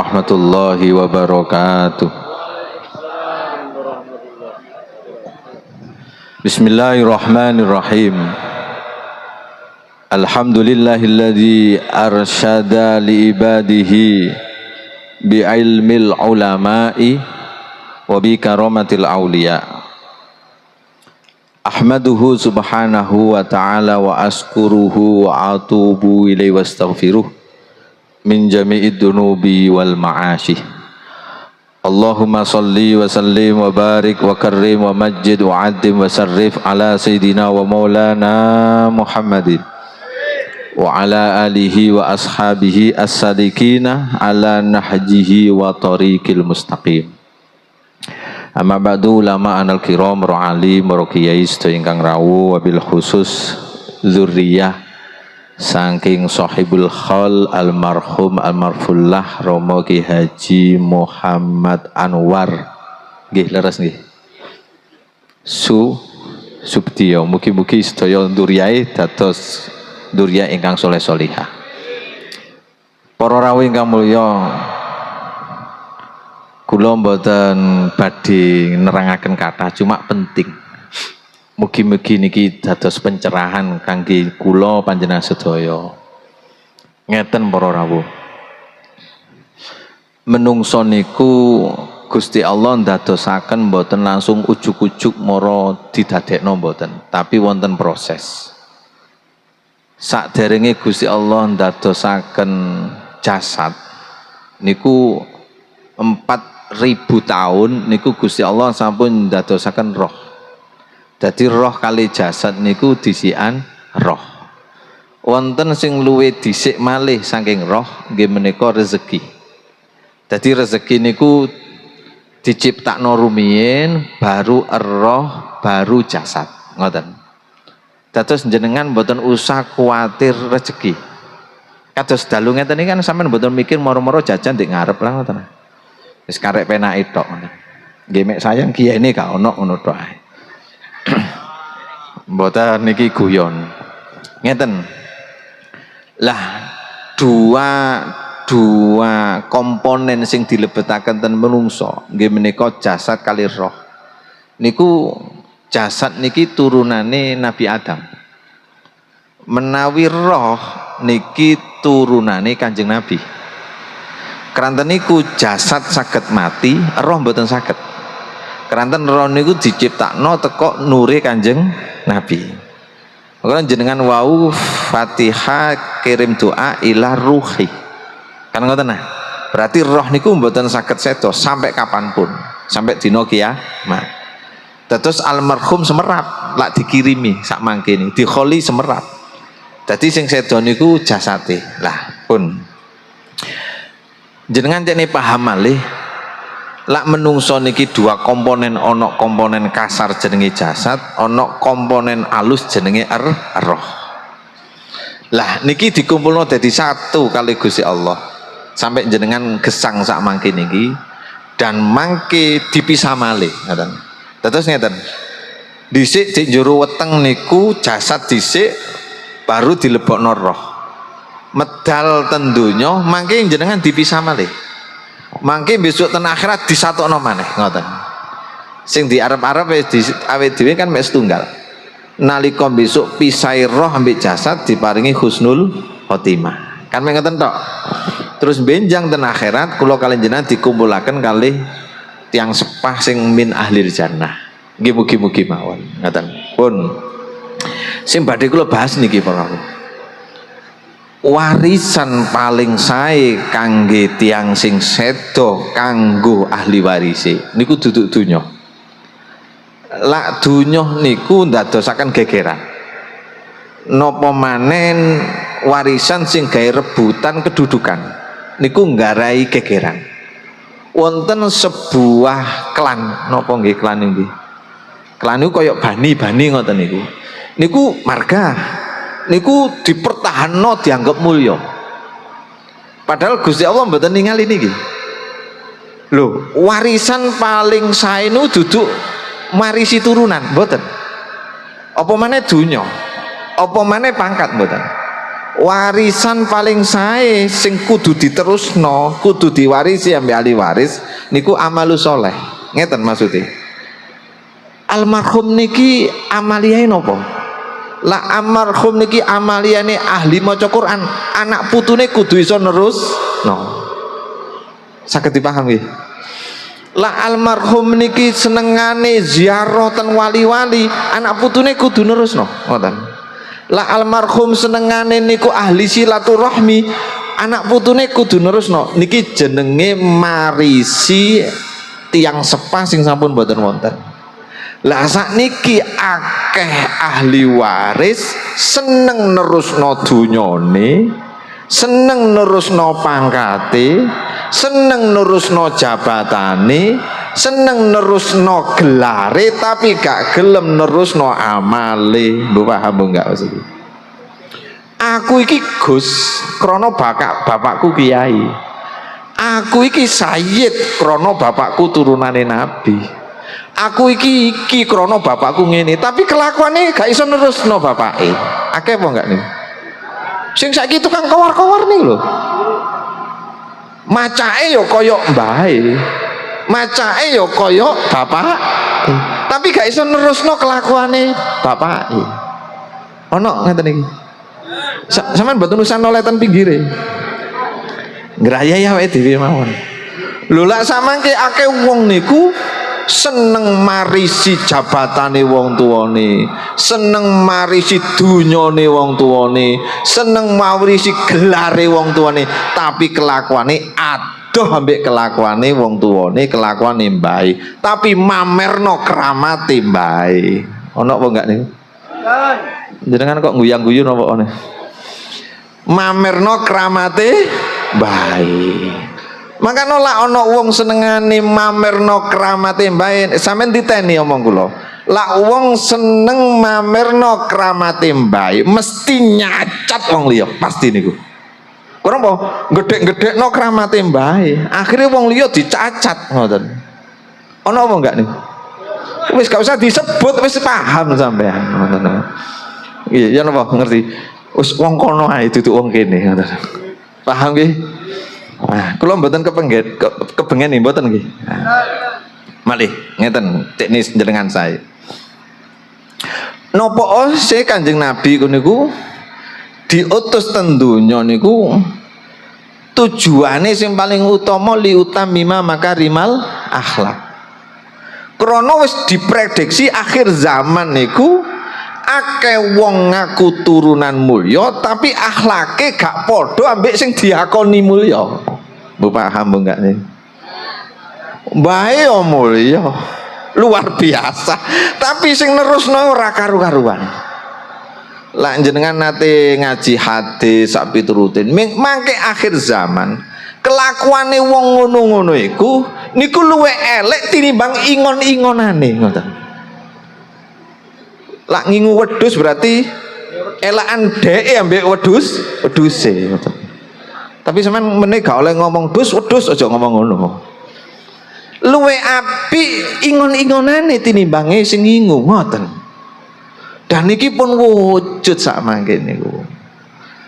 Warahmatullahi wabarakatuh. Bismillahirrahmanirrahim. Alhamdulillahilladzi arsyada liibadihi bi'ilmil ulama'i wa bi karamatil awliya. Ahmaduhu subhanahu wa ta'ala wa askuruhu wa atubu ilaihi wastaghfiruh min jami'id dunubi wal ma'ashi. Allahumma salli wa sallim wa barik wa karrim wa majjid wa addim wa sarrif ala sayyidina wa maulana Muhammadin wa ala alihi wa ashabihi as-salikina ala nahjihi wa tariqil mustaqim. Amma ba'du, ulama anal kiram, ro'ali, marokiyai sedaya ingkang rawuh, wabil khusus zurriyah saking sahibul khol almarhum almarfullah Romo Ki Haji Muhammad Anwar, nggih leres nggih, Su Subtiyo, mugi-mugi sedaya dzurriyahe dados dzurriyah ingkang soleh solihah. Para rawuh ingkang mulya, kula mboten badhe nerangaken kathah, cuma penting. Mugi-mugi niki dados pencerahan kangge kula panjenengan sedaya. Ngeten, para rawuh. Menungso niku Gusti Allah ndadosaken mboten langsung ujug-ujug mara didadekno, mboten, tapi wonten proses. Sakderenge Gusti Allah ndadosaken jasad niku 4000 tahun niku Gusti Allah sampun ndadosaken roh. Jadi roh kali jasad niku disikan roh. Wonten sing luwih dhisik malih saking roh, nggih menika rezeki. Jadi rezeki niku diciptakno rumiyin, baru roh, baru jasad. Ngoten. Dados jenengan mboten usah kuwatir rezeki. Kados dalu ngeten iki kan sampean mboten mikir moro-moro jajan di ngarep lah, ngoten. Wis karek penake tok, ngoten. Nggih mek sayang kiyaine gak ono, ngono tok ae. Mboten, niki guyon. Ngeten. Lah, dua dua komponen sing dilebetaken ten menungso nggih menika jasad kali roh. Niku jasad niki turunane Nabi Adam. Menawi roh niki turunane Kanjeng Nabi. Keranten niku jasad saged mati, roh mboten saged. Keranten roh niku diciptakno teko nure Kanjeng Nabi. Maka jenengan wau Fatihah kirim doa ila ruhi. Kan ngoten, nah. Berarti roh niku mboten saged sedo sampai kapanpun, sampai dina kiamat. Terus almarhum semerap lak dikirimi sak mangke ini, dikholi semerap. Dadi sing sedo niku jasate. Lah pun. Jenengan cekne paham malih lak menungso niki dua komponen, ono komponen kasar jenenge jasad, ono komponen alus jenenge roh. Lah, niki dikumpulno dadi satu kali Gusti Allah sampai jenengan gesang sak mangke niki dan mangke dipisah malih, ngoten. Terus ngeten, dhisik di jero weteng niku jasad dhisik, baru dilebokno roh, medal ten donya, mangke jenengan dipisah malih, mangke besok ten akhirat disatokno maneh, ngoten. Sing di arep-arep wis di awake dhewe kan mek setunggal. Nalika besok pisah roh ambek jasad, diparingi husnul khotimah, kan mek ngoten tok. Terus benjang ten akhirat kula kalian jenengan dikumpulaken kalih tiang sepah sing min ahlil jannah. Nggih mugi-mugi mawon, ngoten pun. Sing badhe kula bahas niki, para warisan paling sae kangge tiang sing sedo kanggo ahli warise niku duduk dunya. Lak dunya niku ndadosaken gegeran, napa manen warisan sing gawe rebutan kedudukan niku nggarai gegeran. Wonten sebuah klan, napa nggih klan nggih, klan niku koyok bani-bani ngoten niku, niku marga niku dipertahanno, dianggap mulya, padahal Gusti Allah mboten ningali niki lho. Warisan paling sae niku duduk marisi turunan, mboten. Apa maneh dunya, apa maneh pangkat, mboten. Warisan paling sae sing kudu diterusno, kudu diwarisi ambek ahli waris niku amalu soleh. Ngeten maksudnya. Almarhum niki amaliyahe napa? Lah, almarhum niki amaliyane ahli maca Quran, anak putune kudu iso nerusno. Saged dipaham nggih? Lah, almarhum niki senengane ziarah ten wali-wali, anak putune kudu nerusno, ngoten. Lah, almarhum senengane niku ahli silaturahmi, anak putune kudu nerusno. Niki jenenge marisi tiang sepah sing sampun boten wonten. Lah, sakniki akeh ahli waris seneng nerusno dunyane, seneng nerusno pangkate, seneng nerusno jabatane, seneng nerusno gelare, tapi gak gelem nerusno amale. Mbok paham enggak maksudnya? Aku iki Gus krana bakak bapakku kiai. Aku iki sayyid krana bapakku turunane nabi. Aku iki iki krana bapakku ngene, tapi kelakuannya gak iso nerusno bapake. Akeh apa enggak nih? Sing saiki tukang kowar-kowar nih lho. Macake ya koyok mbahe. Macake ya koyok bapak. Tapi gak iso nerusno kelakuane bapake. Ono ngeten iki. Sampeyan mboten usah noleh ten pinggire. Ngrayai awake dhewe mawon. Lho, lak samangke akeh wong niku seneng marisi jabatane wong tuane, seneng marisi dunyane wong tuane, seneng marisi gelare wong tuane, tapi kelakuane adoh ambek kelakuane wong tuane, kelakuane mbahe, tapi mamerno keramate mbahe. Ono apa enggak niku? Jenengan kok guyang-guyu napa one? Mamerno keramate mbahe. Makanya lah ana wong senengane mamerno keramate mbahe, sampean diteni omong kula. Lah, wong seneng mamerno keramate mbahe mesti nyacat wong liya, pasti niku. Kurang apa? Gedhek-gedhekno keramate mbahe, akhirnya wong liya dicacat ngoten. Ana apa enggak nih? Wis gak usah disebut, wis paham sampean ngoten. Iya, ya napa ngerti? Wis wong kono ae, duduk wong kene ngoten. Paham nggih? Nah, kula mboten kepengget kebengen nih mboten nggih. Nah. Malih ngeten teknis jenengan saya. Napa se Kanjeng Nabi ku niku diutus ten donya niku tujuane sing paling utama liutammima makarimal akhlak. Krana wis diprediksi akhir zaman niku akeh wong ngaku turunan mulya tapi akhlake gak padha ambek sing diakoni mulya. Bu, paham bu enggak nih? Mbahe yo mulya, luar biasa. Tapi sing nerusno ora karu-karuan. Lah, jenengan nate ngaji hadis sak piturutin. Mangke akhir zaman kelakuane wong ngono-ngono iku niku luwih elek tinimbang ingon-ingonane ngoten. Lak ngingu wedhus berarti elekan dheke ambek wedhus wedhuse ngoten. Tapi sampean meneh gak oleh ngomong dus wedhus, aja ngomong ngono. Luwih apik ingon-ingonane tinimbange sing ngingu ngoten. Dan niki pun wujud sak mangke niku.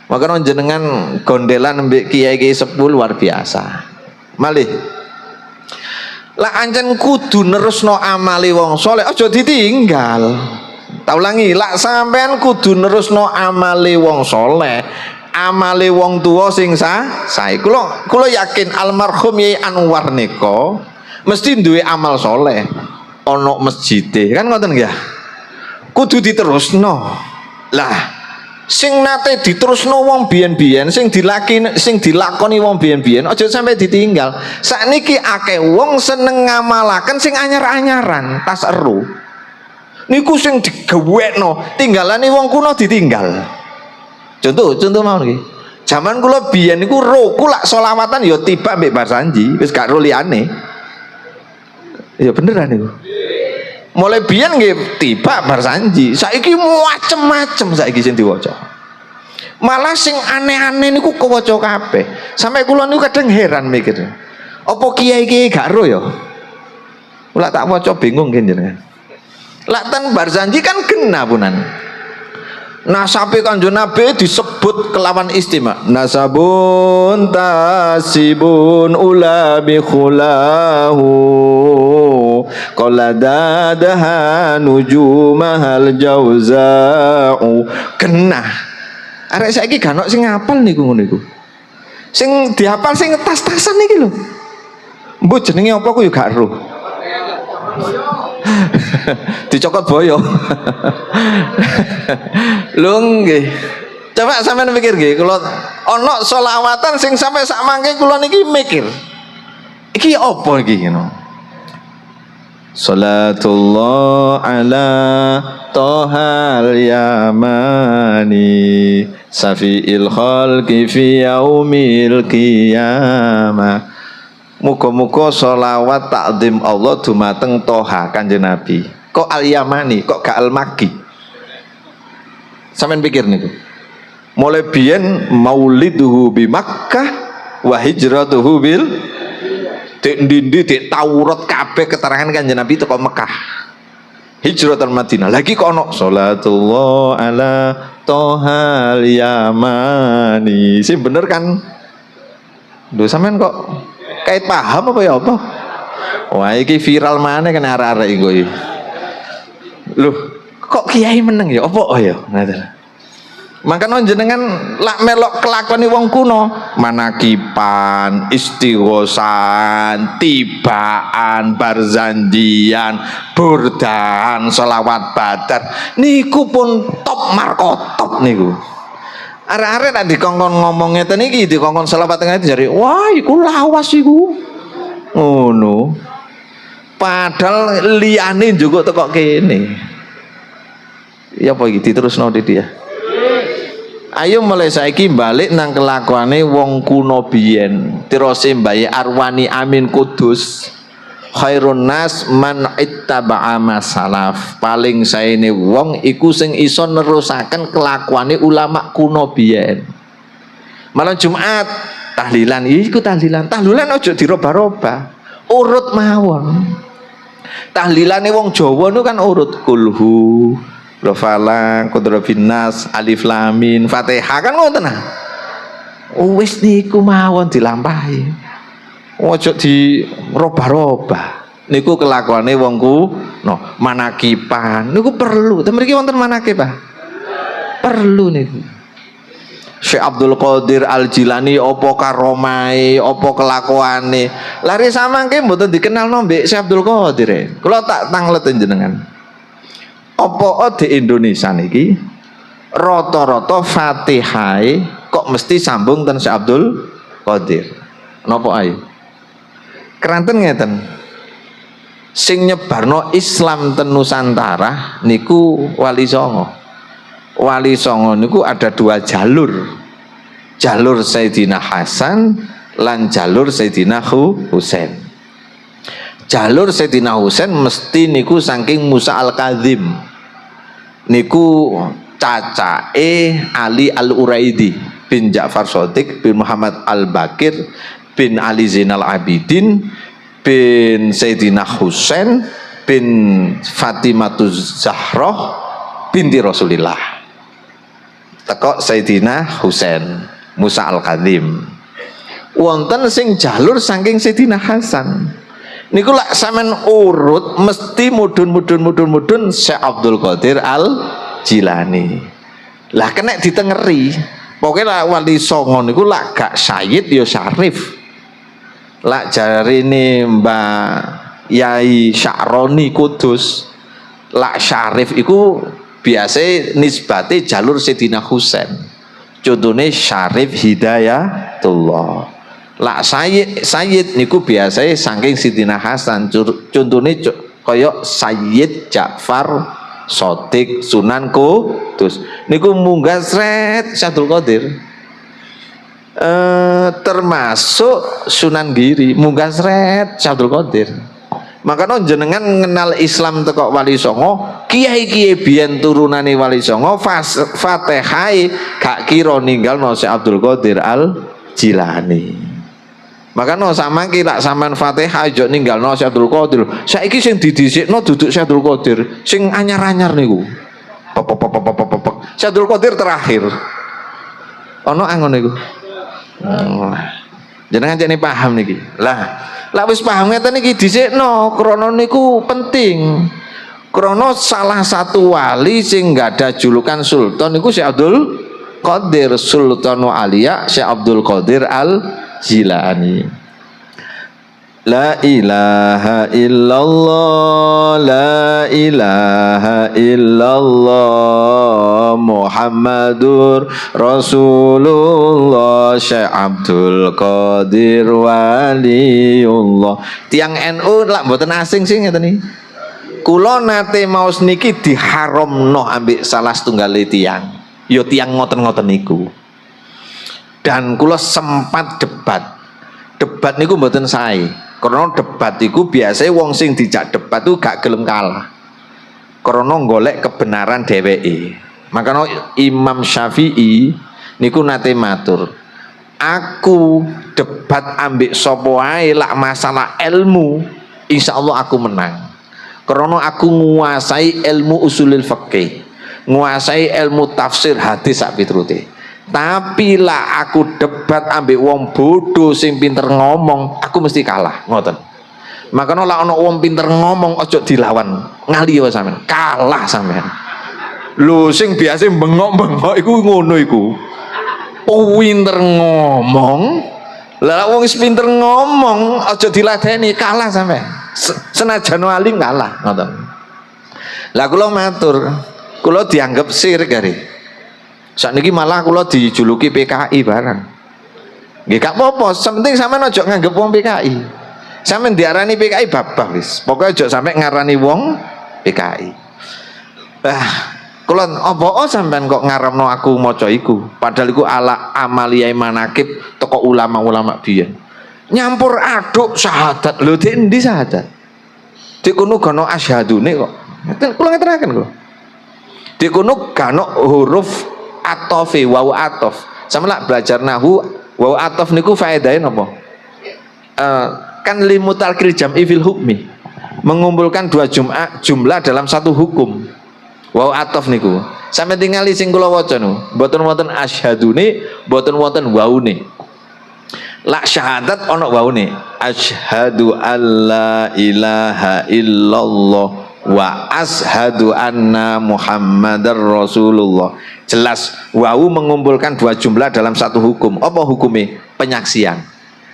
Maka jenengan gondelan mbek kiai-kiai sepuh luar biasa. Malih. Lah, ancen kudu nerusno amali wong soleh, aja ditinggal. Tak ulangi, lak sampean kudu nerusno amale wong soleh, amale wong tua sing sah, sae. Kula kula yakin almarhum Yai Anwar nika mesti duwe amal soleh. Ana masjide, kan ngoten nggih? Kudu diterusno. Lah, sing nate diterusno wong biyen-biyen, sing dilakoni wong biyen-biyen aja sampai ditinggal. Sakniki akeh wong seneng ngamalaken sing anyar-anyaran, tas ero. Niku sing digewekno, tinggalane wong kuno ditinggal. Contoh, contoh mau nggih. Zaman kula biyen niku roku lak solawatan ya tiba mbek Barzanji, wis gak ro liyane. Ya beneran niku. Mulai biyen nggih tiba Barzanji, saiki macem-macem saiki sing diwaca. Malah sing aneh-aneh niku kewaca kabeh. Sampai kula niku kadang heran mikir. Apa kiai-kiai gak ro ya? Kula tak waca bingung nggih jenengan. Lak ten Barzanji kan kena punan. Nasabe Kanjeng Nabi disebut kelawan istimewa. Nasabun tasibun ula bi khulahu qala dadaha nujumahal jauza'u. Genah. Arek saiki gak ono sing ngapal niku ngono iku. Sing dihafal sing tas-tasan iki lho. Mbok jenenge apa ku ya gak eruh. Dicokot boyo. Lho nggih. Coba sampean mikir nggih, kula ana selawatan sing sampai sak mangke kula niki mikir. Iki apa iki ngono? Salatullah ala Tohal Yamani Safi'il khalqi fi yaumil qiyamah. Muga-muga sholawat takzim Allah dumateng Toha Kanjeng Nabi. Kok Al Yamani, kok gak Al Makki? Sampeyan pikir niku. Mulai biyen mauliduhu bi Makkah wa hijratuhu bil dek ndi-ndi dek Taurat kabeh keterangan Kanjeng Nabi teko Mekah. Hijratan Madinah. Lagi kok ono salatullah ala Tohal Yamani. Sing bener kan? Lho, sampean kok kait paham apa ya apa? Wah, iki viral mana kan arek-arek iku iki. Loh, kok kiai meneng ya? Apa oh ya? Ngoten. Makanya jenengan lak melok kelakuan wong kuno, manakipan, istighosan, tibaan, barzanjian, burdan, selawat badar, niku pun top markotop niku. Arek-arek nek dikongkon ngomong ngeten iki, dikongkon selawat tengah jare, "Wah, iku lawas iku." Ngono. Padahal liyane juga teko kene. Ya apa iki diterusno dia? Ayo mulai saiki balik nang kelakuane wong kuno biyen. Tirose Mbah Arwani Amin Kudus. Khairun nas man ittaba'a masalaf. Paling saene wong iku sing iso nerusaken kelakuane ulama kuno biyen. Malam Jumat tahlilan iku tahlilan. Tahlilan ojo dirubah-rubah. Urut mawon. Tahlilane wong Jawa nu kan urut kulhu, Falaq, Nas, Alif Lam Mim, Fatihah kan ngoten nah. Wis niku mawon dilampahi. Ojo dirobah-robah. Niku kelakuane wong kuno, manakipan. Niku perlu. Ten mriki wonten manakib, Pak? Perlu niku. Syekh Abdul Qadir Al Jilani opo karomahe, opo kelakuane. Lari samangke mboten dikenal mbek Syekh Abdul Qadir. E. Kula tak tanglet jenengan. Apa di Indonesia niki rata-rata Fatihah kok mesti sambung ten Syekh Abdul Qadir. Napa ayo? Keranten ngeten. Sing nyebarno Islam ten Nusantara niku Wali Songo. Wali Songo niku ada dua jalur. Jalur Sayyidina Hasan lan jalur Sayyidina Husain. Jalur Sayyidina Husain mesti niku saking Musa Al-Kadzim. Niku cacake Ali Al-Uraidi bin Ja'far Shadiq bin Muhammad Al-Bakir bin Ali Zainal Abidin bin Sayyidina Husain bin Fatimatuz Zahroh binti Rasulillah. Teko Sayyidina Husain Musa Al-Kadzim. Wonten sing jalur saking Sayyidina Hasan. Niku lak sampean urut mesti mudun mudun mudun mudun Syekh Abdul Qadir Al Jilani. Lah kena ditengeri. Pokoknya lah Wali Songo niku lak gak Sayyid ya Syarif. Lak jarine Mbah Yai Sya'roni Kudus, lak Syarif iku biasa nisbate jalur Sayyidina Husain. Contohnya Syarif Hidayatullah. Lak Sayyid, Sayyid niku biasanya saking Sayyidina Hasan. Contohnya kaya Sayyid Ja'far Shadiq Sunan Kudus. Niku munggah sret Syekh Abdul Qadir. Termasuk Sunan Giri munggah sret Syekh Abdul Qadir. Makanya jenengan mengenal Islam teko Wali Songo, kiai-kiai biyen turunane Wali Songo Fatihah gak kira ninggalno Syekh Abdul Qadir Al Jilani. Makanya sama ki lak sampean Fatihah aja ninggalno Syekh Abdul Qadir. Saiki sing didhisikno duduk Syekh Abdul Qadir, sing anyar-anyar niku. Pok pok pok pok pok pok. Syekh Abdul Qadir terakhir. Ono ngono iku. Jenengan jane paham niki. Lah, lah wis paham ngeten iki dhisikno, krana niku penting. Krana salah satu wali sing ada julukan sultan niku Syekh Abdul Qadir, Sultanu Auliya Syekh Abdul Qadir Al Jilani. La ilaha illallah, la ilaha illallah, Muhammadur Rasulullah, Syekh Abdul Qadir Waliullah. Tiang NU lak mboten asing sih ngeten iki. Kula nate maos niki diharamno ambek salah setunggale tiang. Ya tiang ngoten-ngoten niku. Dan kula sempat debat. Debat niku mboten sae. Karena debat iku biasanya wong sing dijak debat tuh gak gelem kalah. Karena golek kebenaran dheweke. Makanya Imam Syafi'i niku nate matur, aku debat ambek sapa wae lak masalah ilmu, insya Allah aku menang. Karena aku nguasai ilmu usulil fikih, nguasai ilmu tafsir hadis sak piturute. Tapi lah aku debat ambek wong bodoh sing pinter ngomong, aku mesti kalah, ngoten. Makanya lah ono wong pinter ngomong ojo dilawan, ngali ya sampean, kalah sampean. Lho, sing biasa bengok-bengok iku ngono iku. Pinter ngomong, lah wong wis pinter ngomong aja diladeni, kalah sampean. Senajan alim kalah, ngoten. Lah kula matur, kula dianggap sirik kari. Sakniki malah kula dijuluki PKI barang. Nggih gak apa-apa, sing penting sampean aja nganggep wong PKI. Sampean diarani PKI babah wis. Pokoke aja sampe ngarani wong PKI. Ah, kula apa, oh, sampean kok ngaramno aku maca iku. Padahal iku ala amaliyah manakib teko ulama-ulama biyen. Nyampur aduk syahadat. Lho, di endi syahadat? Di kono gak ono asyhadune kok. Ngeten kula ngeteraken kula. Di kono gak ono huruf atofe, wawu atof. Sama lah belajar nahu, wawu atof niku faedahe napa? Kan limutalkil jam'i fil hukmi, mengumpulkan dua jumlah jumlah dalam satu hukum. Wawu atof niku. Sampai tingali sing kula waca niku, mboten wonten asyhadune, mboten wonten waune. Lak syahadat ono waune. Asyhadu alla ilaha illallah wa ashadu anna Muhammadar Rasulullah. Jelas wawu mengumpulkan dua jumlah dalam satu hukum. Apa hukumnya? Penyaksian.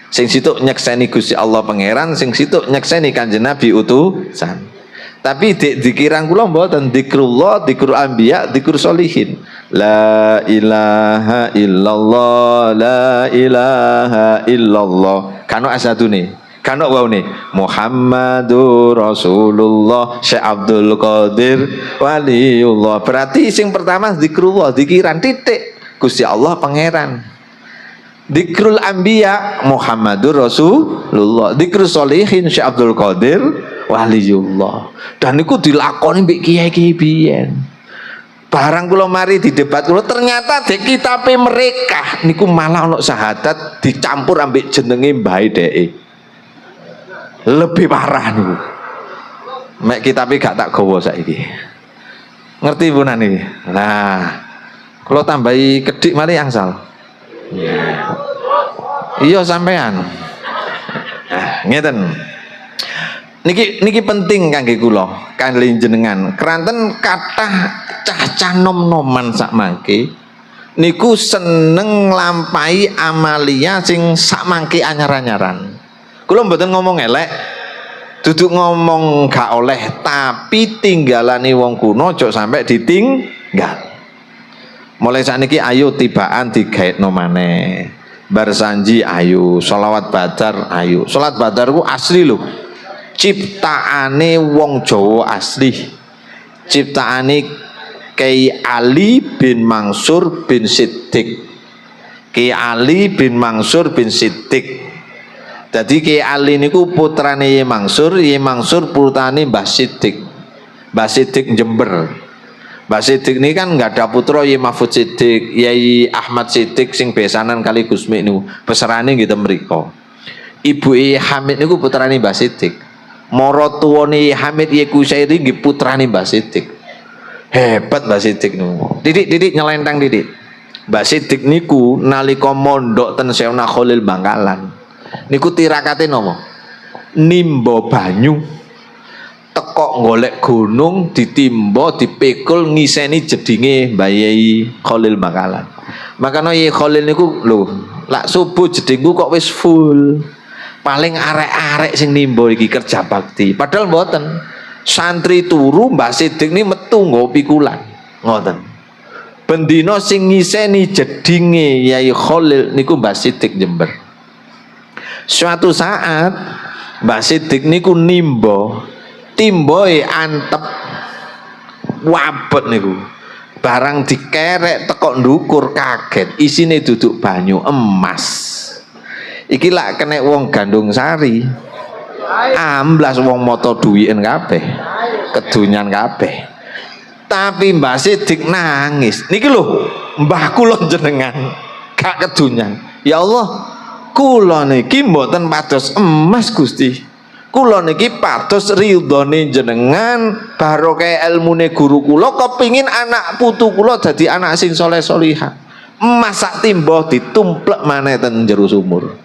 Sing situ nyekseni Gusti Allah Pangeran, sing situ nyekseni Kanjeng Nabi utusan. Tapi di dikiran kula mboten, dzikrullah, dzikrul anbiya, dzikrul solihin. La ilaha illallah, la ilaha illallah. Kano asadune. Kano waune Muhammadur Rasulullah, Syekh Abdul Qadir Waliullah. Berarti sing pertama zikrullah, zikiran titik Gusti Allah Pangeran. Dzikrul anbiya Muhammadur Rasulullah, dzikrul solihin Syekh Abdul Qadir Waliullah. Dan itu dilakoni mbek kiai-kiai biyen. Barang kula mari di debat kula, ternyata di kitabe mereka niku malah ono syahadat dicampur ambek jenenge mbahe dheke. Lebih parah niku. Mek kitabe gak tak gawa saiki. Ngerti Bu nani? Nah, kula tambahi kedik malih angsal. Iya sampean. Nah, ngeten. Niki niki penting kangge kula, kangge jenengan. Keranten kathah cah-cah nom-noman sak mangke niku seneng nglampahi amalia sing sak mangke anyar-anyaran. Kula mboten ngomong elek, duduk ngomong gak oleh, tapi tinggalane wong kuno ojo sampai ditinggal. Mulai saat ini ayo tibaan digaetno maneh. Barzanji ayo, sholawat badar ayo. Sholat badar ku asli lho. Ciptaane wong Jawa asli. Ciptaane Kiai Ali bin Mansur bin Siddiq. Kiai Ali bin Mansur bin Siddiq. Jadi Kiai Ali niku putrane Yai Mansur, Yai Mansur putrane Mbah Siddiq. Mbah Siddiq Jember. Mbah Siddiq ini kan nggak ada putra, Yai Mahfud Siddiq, Yai Ahmad Siddiq sing besanan kali Gus Mik niku, peserane gitu mriko. Ibu Yai Hamid niku putrane Mbah Siddiq. Moro tuwane Yai Hamid, Yai Kusairi, nggih putrane Mbah Siddiq. Hebat Mbah Sidik niku. Didik didik nyelentang didik. Mbah Sidik niku nalika mondok ten Syekhona Khalil Bangkalan. Niku tirakate napa? Nimba banyu tekok golek gunung, ditimba, dipikul, ngiseni jedinge Mbah Yai Khalil Bangkalan. Makanya Yai Khalil niku lho, lak subuh jedingku kok wis full. Paling arek-arek sing nimba iki kerja bakti. Padahal mboten. Santri turu, Mbah Sidik ni metu nggo pikulan. Ngoten. Bendina sing ngiseni jedinge Yai Khalil niku Mbah Sidik Jember. Suatu saat Mbah Sidik niku nimba, timboe antep wabot niku. Barang dikerek tekok ndukur kaget, isine duduk banyu, emas. Iki lak kena wong Gandung Sari. Amblas wong moto duwiken kabeh. Kedunyan kabeh. Tapi Mbah Sidik nangis. Niki lho, mbah kula jenengan gak kedunyan. Ya Allah, kula niki mboten pados emas, Gusti. Kula niki pados ridhone jenengan, barokah ilmune guru kula, kepingin anak putu kula dadi anak sing soleh solihah. Emas sak timba ditumplek maneh ten jero sumur.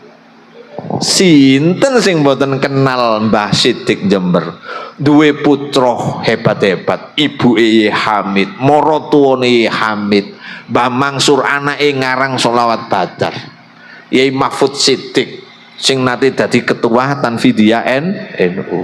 Sinten sing mboten kenal Mbah Sidik Jember? Duwe putra hebat-hebat, ibuke Hamid, maratuwane Hamid, Mbah Mangsur anake ngarang Sholawat Badar. Yai Mahfud Sidik sing nate dadi ketua Tanfidiyah NU.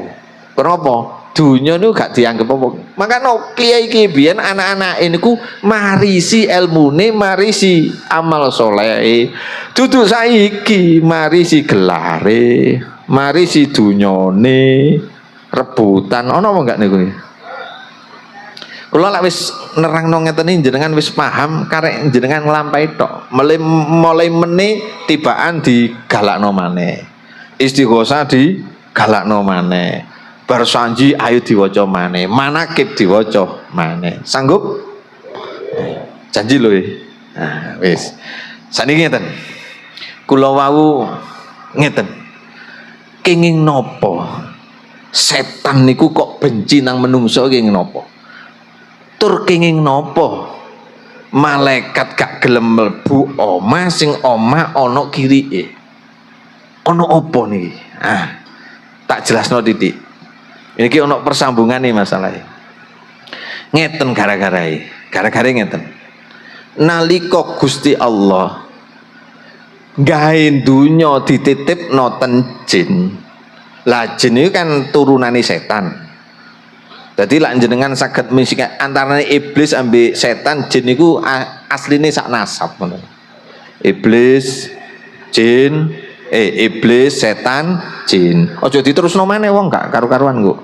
Kenapa? Dunya niku gak dianggep apa. Makanya kiai kiai biyen anak-anak niku marisi ilmune, marisi amal soleh. Duduk saiki marisi gelare, marisi dunyane, rebutan. Ono apa enggak niku? Kula lek wis nerangno ngeten iki jenengan wis paham, karek jenengan nglampahi tok. Mulai mulai mene tibaan digalakno maneh. Istighosa digalakno maneh. Barzanji ayo diwaca maneh. Manakib diwaca maneh. Sanggup? Janji lho. Nah, wis. Saniki ngeten. Kula wau ngeten. Kenging nopo? Setan niku kok benci nang menungso, kenging nopo? Tur kenging nopo? Malaikat gak gelem mlebu omah sing omah ana kirike. Ana apa niki? Ah, tak jelasno titik. Ini ki ana persambungan nih masalahnya. Ngeten gara-gara. Gara-gara ngeten. Nalika Gusti Allah gawe donya dititipno ten jin. Lah, jin itu kan turunane setan. Jadi lak jenengan saged misika antarane iblis ambek setan, jin niku asline sak nasab ngono. Iblis, jin, iblis, setan, jin. Aja diterusno maneh, wong gak karu-karuan kok.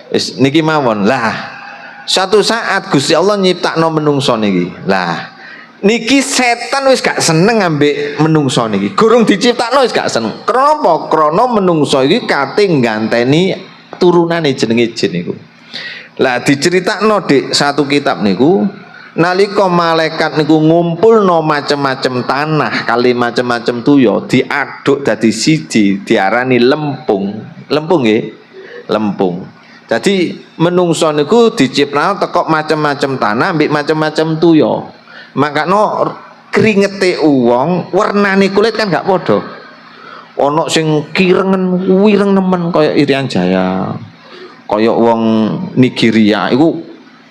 Wis niki mawon. Lah, suatu saat Gusti Allah nyiptakno menungso niki. Lah, niki setan wis gak seneng ambek menungso niki. Gurung diciptakno wis gak seneng. Kenapa? Krana menungso iki kate ngganteni turunane jenenge jin niku. Lah, diceritakno di satu kitab niku, nalika malaikat niku ngumpulno macem-macem tanah kali macem-macem toya, diaduk dadi siji, diarani lempung. Lempung nggih, lempung. Jadi menungso niku diciptakno teko macem-macem tanah ambek macem-macem toya. Makanya kringete wong, warnane kulit kan gak padha. Ono sing kirengen, wireng nemen kaya Irian Jaya, kaya wong Nigeria iku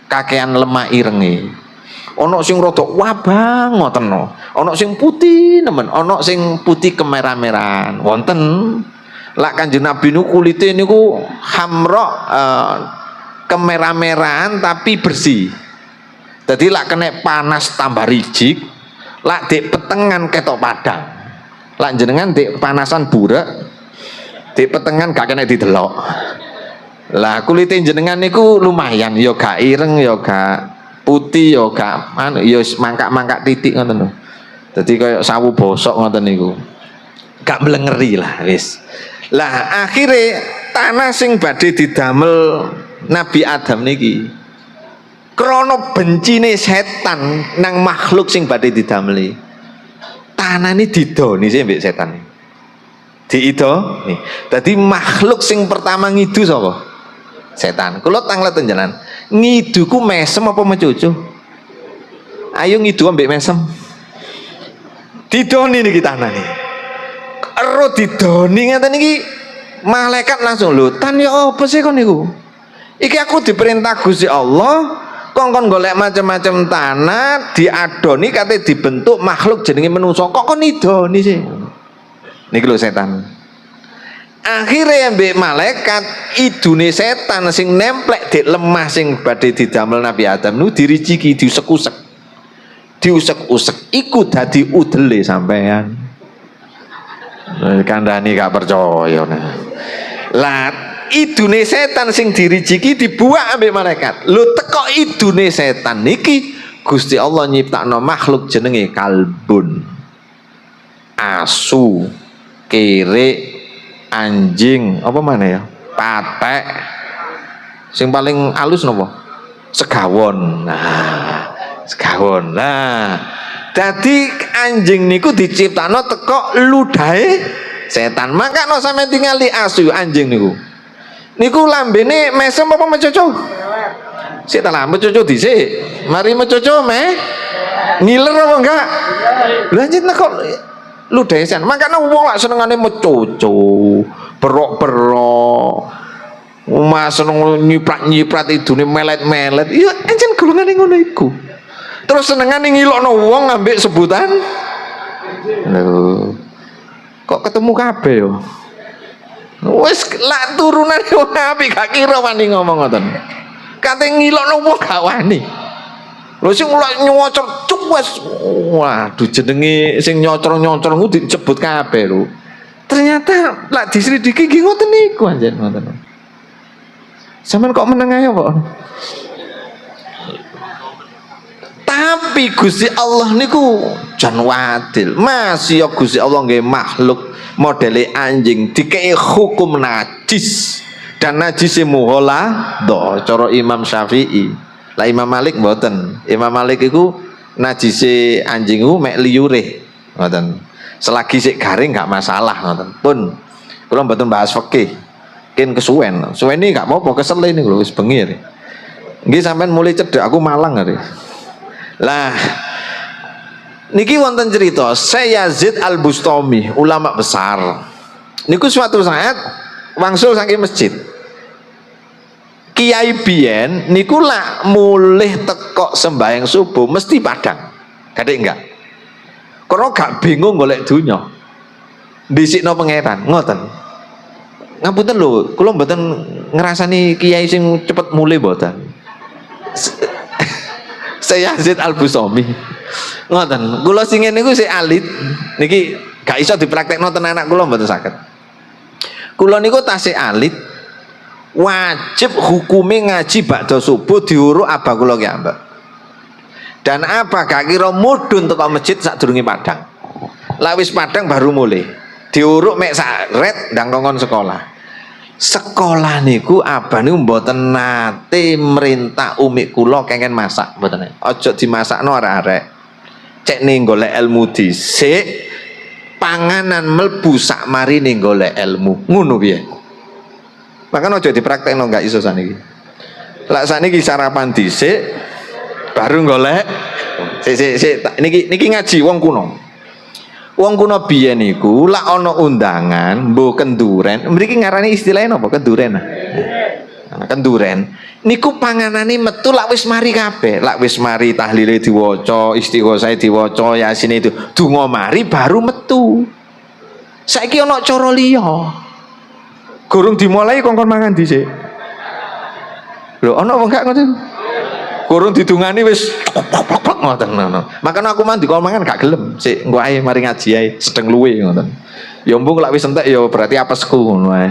kakean lemah irenge. Ono sing rada wabang ngoten no. Ono sing putih nemen, ono sing putih kemerah-merahan. Wonten. Lak Kanjeng Nabi niku kulite niku hamra, kemerah-merahan tapi bersih. Jadi lak kena panas tambah rijik, lak dek petengan ketok padang. Lak jenengan dek panasan burek, dek petengan gak kena didelok. Lah, kulite jenengan niku lumayan, ya gak ireng, ya gak putih, ya gak anu, ya mangkak-mangkak titik ngoten lho. Dadi kaya sawu bosok ngoten niku. Gak mlengeri lah wis. Lah, akhirnya tanah sing badhe didamel Nabi Adam niki, krana bencine setan nang makhluk sing badhe didameli, tanah ini didoni sih mbek setan. Diido nih. Dadi makhluk sing pertama ngidu sapa? Setan. Kula tanglet jenengan. Ngiduku mesem apa mecucu? Ayo ngidu ambek mesem. Didoni niki tanah nih. Ero didoni ngeten niki, malaikat langsung, "Lho, Tan, ya apa sih kon niku? Iki aku diperintah Gusti Allah kongkon golek macam-macam tanah, diadoni, kate dibentuk makhluk jenenge menungso, kok kon idoni sih?" Niki lho setan. Akhirnya ambek malaikat idune setan sing nemplek di lemah sing badhe didamel Nabi Adam nu dirijiki, diusek-usek, diusek-usek iku dadi udele sampean. Kandhani gak percaya. Nah lah, idune setan sing dirijiki dibuak ambek malaikat. Lho, teko idune setan niki Gusti Allah nyiptakno makhluk jenenge kalbun, asu, kirik, anjing, apa mana ya, patek, sing paling alus nopo, segawon. Nah, segawon. Nah, dadi anjing niku diciptakno teko ludahe setan. Maka no sampe tingali asu, anjing niku niku lambene mesem apa mecoco? Sik ta lah, mecoco dhisik. Mari mecoco me ngiler apa enggak? Lha, anjing kok ludahe setan. Makanya wong lak senengane mecoco, berok-berok. Mas seneng nyiprat-nyiprat, idune melet-melet. Iya, encen golongane ngono iku. Terus senengane ngilokno wong ambek sebutan. Lho. Kok ketemu kabeh yo? Wis lak turunane wong apik gak kira wani ngomong ngoten. Kate ngilokno wong gak wani. Lho, sing lak nyocor cuwes. Waduh, jenenge sing nyocor-nyocor ku disebut kabeh lho. Ternyata lak diselidiki nggih ngoten niku, anjen ngoten. Sampeyan kok meneng ae kok. Tapi Gusti Allah niku jan adil. Masih ya Gusti Allah nggih makhluk modele anjing dikei hukum najis dan najis mughalladhah cara Imam Syafi'i. Lah, Imam Malik mboten. Imam Malik iku najise anjing iku mek liyure ngoten. Selagi sik garing gak masalah ngoten. Pun kula mboten bahas fikih. Kin kesuwen. Suwen ini gak apa-apa, kesel ini lho, wis bengi. Nggih, sampean mulai cedek aku Malang hari. Lah, niki wonten cerita Syekh Yazid Al Bustami, ulama besar. Niku suatu saat wangsul saking masjid. Kiai biyen niku lak mulih tekok sembahyang subuh mesti padang. Kadek enggak? Karena gak bingung golek dunya. Dhisikno Pangeran, ngoten. Ngapunten lho, kula mboten ngrasani kiai sing cepet mulih, mboten. Syekh Yazid Al Bustami. Ngoten, kula sing ngene niku sik alit, niki gak iso dipraktekno ten anak kula, mboten saged. Kula niku tasih alit, wajib hukume ngaji bakda subuh diuruk abah kula ki ambek. Dan apa gak kira mudhun teko masjid sadurunge padang. Lah, wis padang baru mulih. Diuruk mek sak ret ndang kongkon sekolah. Sekolah niku abah niku mboten nate merintah umi kula kengken masak, mboten. Aja dimasakno arek-arek. Cek ning golek ilmu dhisik, panganan mlebu sak marine golek ilmu. Ngono piye? Bahkan aja dipraktekno, gak iso saniki. Lah, saniki sarapan dhisik baru golek. Sik sik sik, niki niki ngaji wong kuno. Wong kuno biyen niku lak ana undangan, mbuh kenduren, mriki ngarani istilahnya napa? Kenduren. Nah, kenduren niku panganane metu lak wis mari kabeh, lak wis mari tahlile diwaca, istighosahe diwaca, yasin itu, donga mari baru metu. Saiki ana cara liya. Gurung dimulai kongkon mangan dhisik. Lho, ana apa enggak ngoten? Gurung didungani wis ngoten ngono. Makanya aku mandi kon mangan gak gelem. Sik, engko ae, mari ngaji ae, sedeng luwe ngoten. Ya mbung lak wis entek ya berarti apesku ngono ae.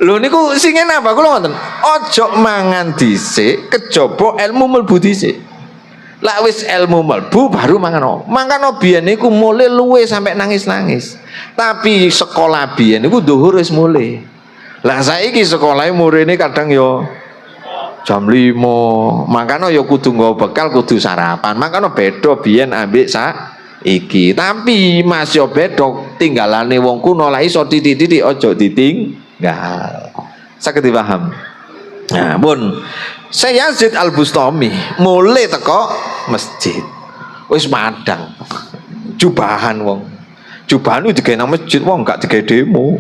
Lho, niku sing apa kula ngoten. Ojo mangan dhisik, kejaba ilmu mlebu dhisik. Lak wis ilmu mlebu baru mangan. Mangan biyen niku mulih luwe sampai nangis-nangis. Tapi sekolah biyen niku dhuhur wis mulih. Lah, saiki sekolahe murine kadang yo jam 5. Makanya ya kudu nggawa bekal, kudu sarapan. Makanya beda biyen ambek saiki. Tapi mas yo beda, tinggalane wong kuno lah iso titik-titik, ojo ditinggal. Saged dipaham? Nah, pun Syekh Yazid Al Bustami mulai teko masjid. Wis madang. Jubahan wong. Jubahan itu digawe nang masjid, wong gak digawe demo.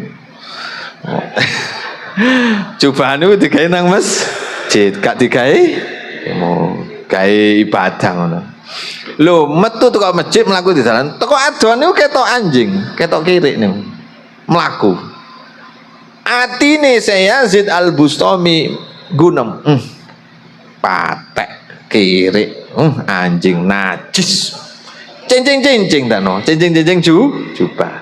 Jubahan itu digawe nang masjid, gak digawe demo. Gawe ibadah ngono. Lho, metu teko masjid mlaku di dalan, teko adohan niku ketok anjing, ketok kirik niku. Mlaku. Atine Syekh Yazid Al Bustami gunem, patek kirik, anjing najis. Cincing-cincing dano, cincing-cincing jubah.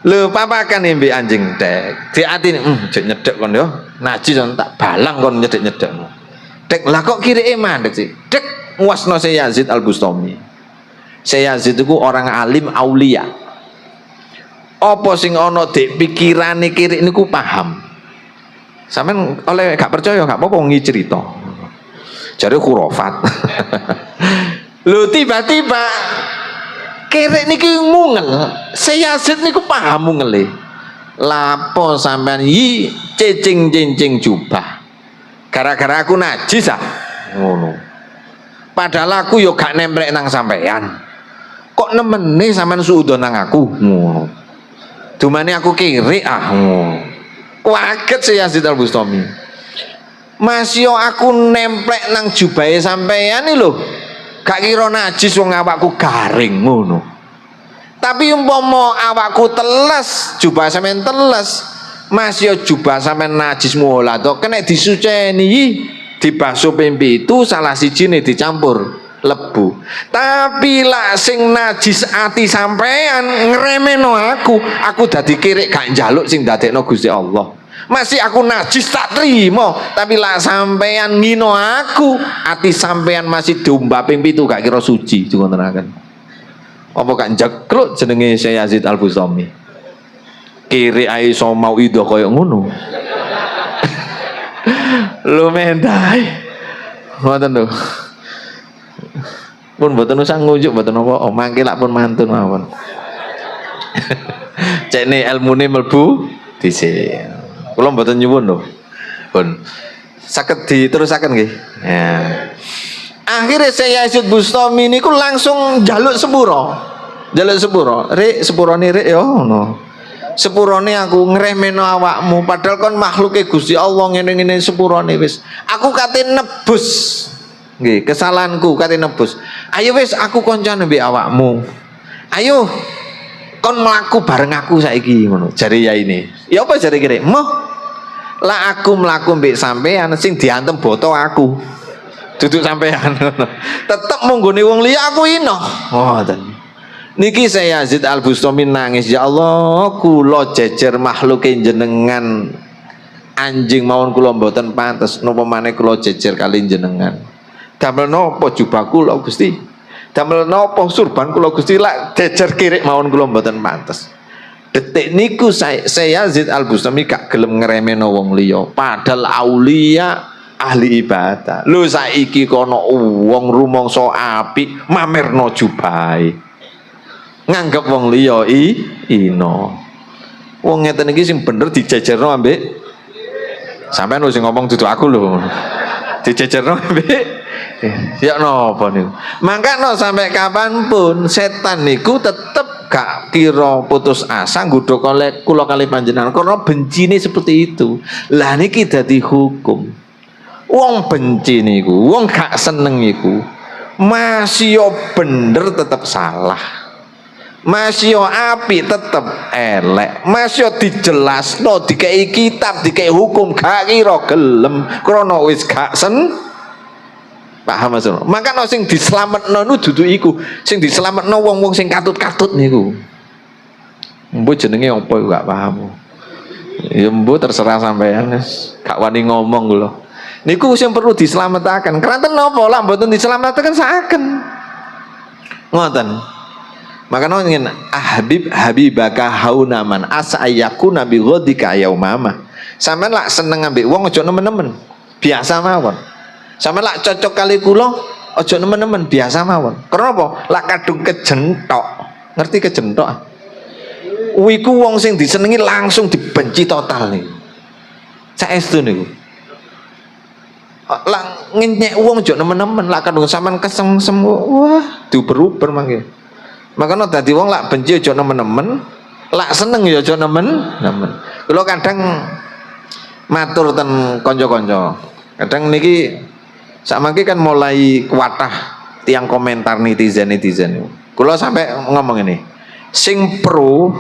Lho, papakan mbek anjing dek. Di atine, jek nyedek kon yo. Najis kon tak balang kon nyedek-nyedek. Dek, lah kok kirike mandek sih? Dek, nguasno Syekh Yazid Al Bustami. Syekh Yazid itu orang alim aulia. Apa sing ana dek pikirane kirik niku paham. Sampeyan oleh gak percaya gak apa-apa, ngi cerita. Jare khurafat. Lho, tiba-tiba kirik niki mungel. Syekh Yazid niku paham mungele. Lapo sampean yi cicing-cincing jubah? Gara-gara aku najis ah? Ngono. Padahal aku yo gak nemplek nang sampean. Kok nemene sampean suudon nang aku? Ngono. Dumane aku kirik ah? Ngono. Kaget Syekh Yazid Al Bustami. Mas yo aku nemplek nang jubahe sampean iki lho. Gak kira najis, wong awakku garing ngono. Tapi umpama awakku teles, jubah sampean teles, mas yo jubah sampean najis mugholadoh kena disuceni, dibasuh ping 7, salah sijine dicampur lebu. Tapi lak sing najis ati sampean ngremehno aku dadi kirik gak njaluk sing dadekno Gusti Allah. Masih aku najis tak terima, tapi lak sampean ngino aku, ati sampean masih domba ping 7 gak kira suci, ngoten. Apa gak jekluk jenenge Syekh Yazid Al Bustami? Kirik ae iso mauidhoh koyo ngono. Lu mentai. Ngoten lho. Pun mboten usah ngunjuk, mboten napa, oh, mangke lak pun mantun mawon. Cekne ilmune mlebu dhisik. Kula mboten nyuwun lho. Pun saged diterusaken nggih. Ya. Akhirnya Syekh Yazid Bustami niku langsung jaluk sepuro. Jaluk sepuro. Rik, sepurone rik yo ngono. Sepurone aku ngremehno awakmu, padahal kon makhluke Gusti Allah ngene-ngene, sepurone wis. Aku kate nebus. Nggih, kesalahanku kate nebus. Ayo wis, aku koncone mbek awakmu. Ayo kon mlaku bareng aku saiki ngono. Jare ya ini. Ya apa jare kire? Moh. Lah aku mlaku mbek sampean sing diantem boto aku. Duduk sampean ngono. Tetep munggone wong liya aku ino. Ngoten. Niki Syekh Yazid Al Bustami nangis, "Ya Allah, kula jejer makhluke jenengan anjing mawon kula mboten pantes, napa maneh kula jejer kali jenengan. Damel napa jubah kula, Gusti? Damel napa surban kula, Gusti, lak jejer kirik mawon kula mboten pantes." Detik niku saya Yazid Al Bustami gak gelem ngremehno wong liya, padahal aulia, ahli ibadah. Lho, saiki kono wong rumangsa apik mamerno jubahe. Nganggep wong liya ino. Wong ngeten iki sing bener dijejerno ambek sampean lho, sing ngomong dudu aku lho. Dijejerno ambek ya napa niku. Mangkano sampai kapanpun setan niku tetep gak kira putus asa nggodha kole kula kali panjenengan karena bencine seperti itu. Lah niki dadi hukum. Wong benci niku, wong gak seneng iku, masih yo bener tetep salah. Masih yo apik tetep elek. Masih yo dijelasno, dikei kitab, dikei hukum gak kira gelem krana wis gak sen. Paham Mas? Maka no sing dislametno nu dudu iku, sing dislametno wong-wong sing katut-katut niku. Mbuh jenenge apa iku gak paham. Ya mbuh, terserah sampean wis, gak wani ngomong kula. Niku sing perlu diselamatkan. Keranten napa lah mboten diselamatkan saken. Ngoten. Maka ingin أحبب حبيبك هونا من عسى أن يكون بغيضك يوما. Sampean lak seneng ambek wong aja nemen-nemen. Biasa mawon. Sampean lak cocok kali kula aja nemen-nemen, biasa mawon. Kenapa? Lak kadung kejentok. Ngerti kejentok? Wiku wong sing disenengi langsung dibenci total nih. Saestu niku. Lah, ngenyek wong ojo nemen-nemen, lak kadung sampean kesengsem, wah, diuber-uber mangke. Makanya dadi wong lak benci ojo nemen-nemen, lak seneng ya ojo nemen-nemen. Kula kadang matur ten kanca-kanca. Kadang niki sakmangke kan mulai kuatah tiang komentar netizen-netizen. Kula sampai ngomong ini. Sing pro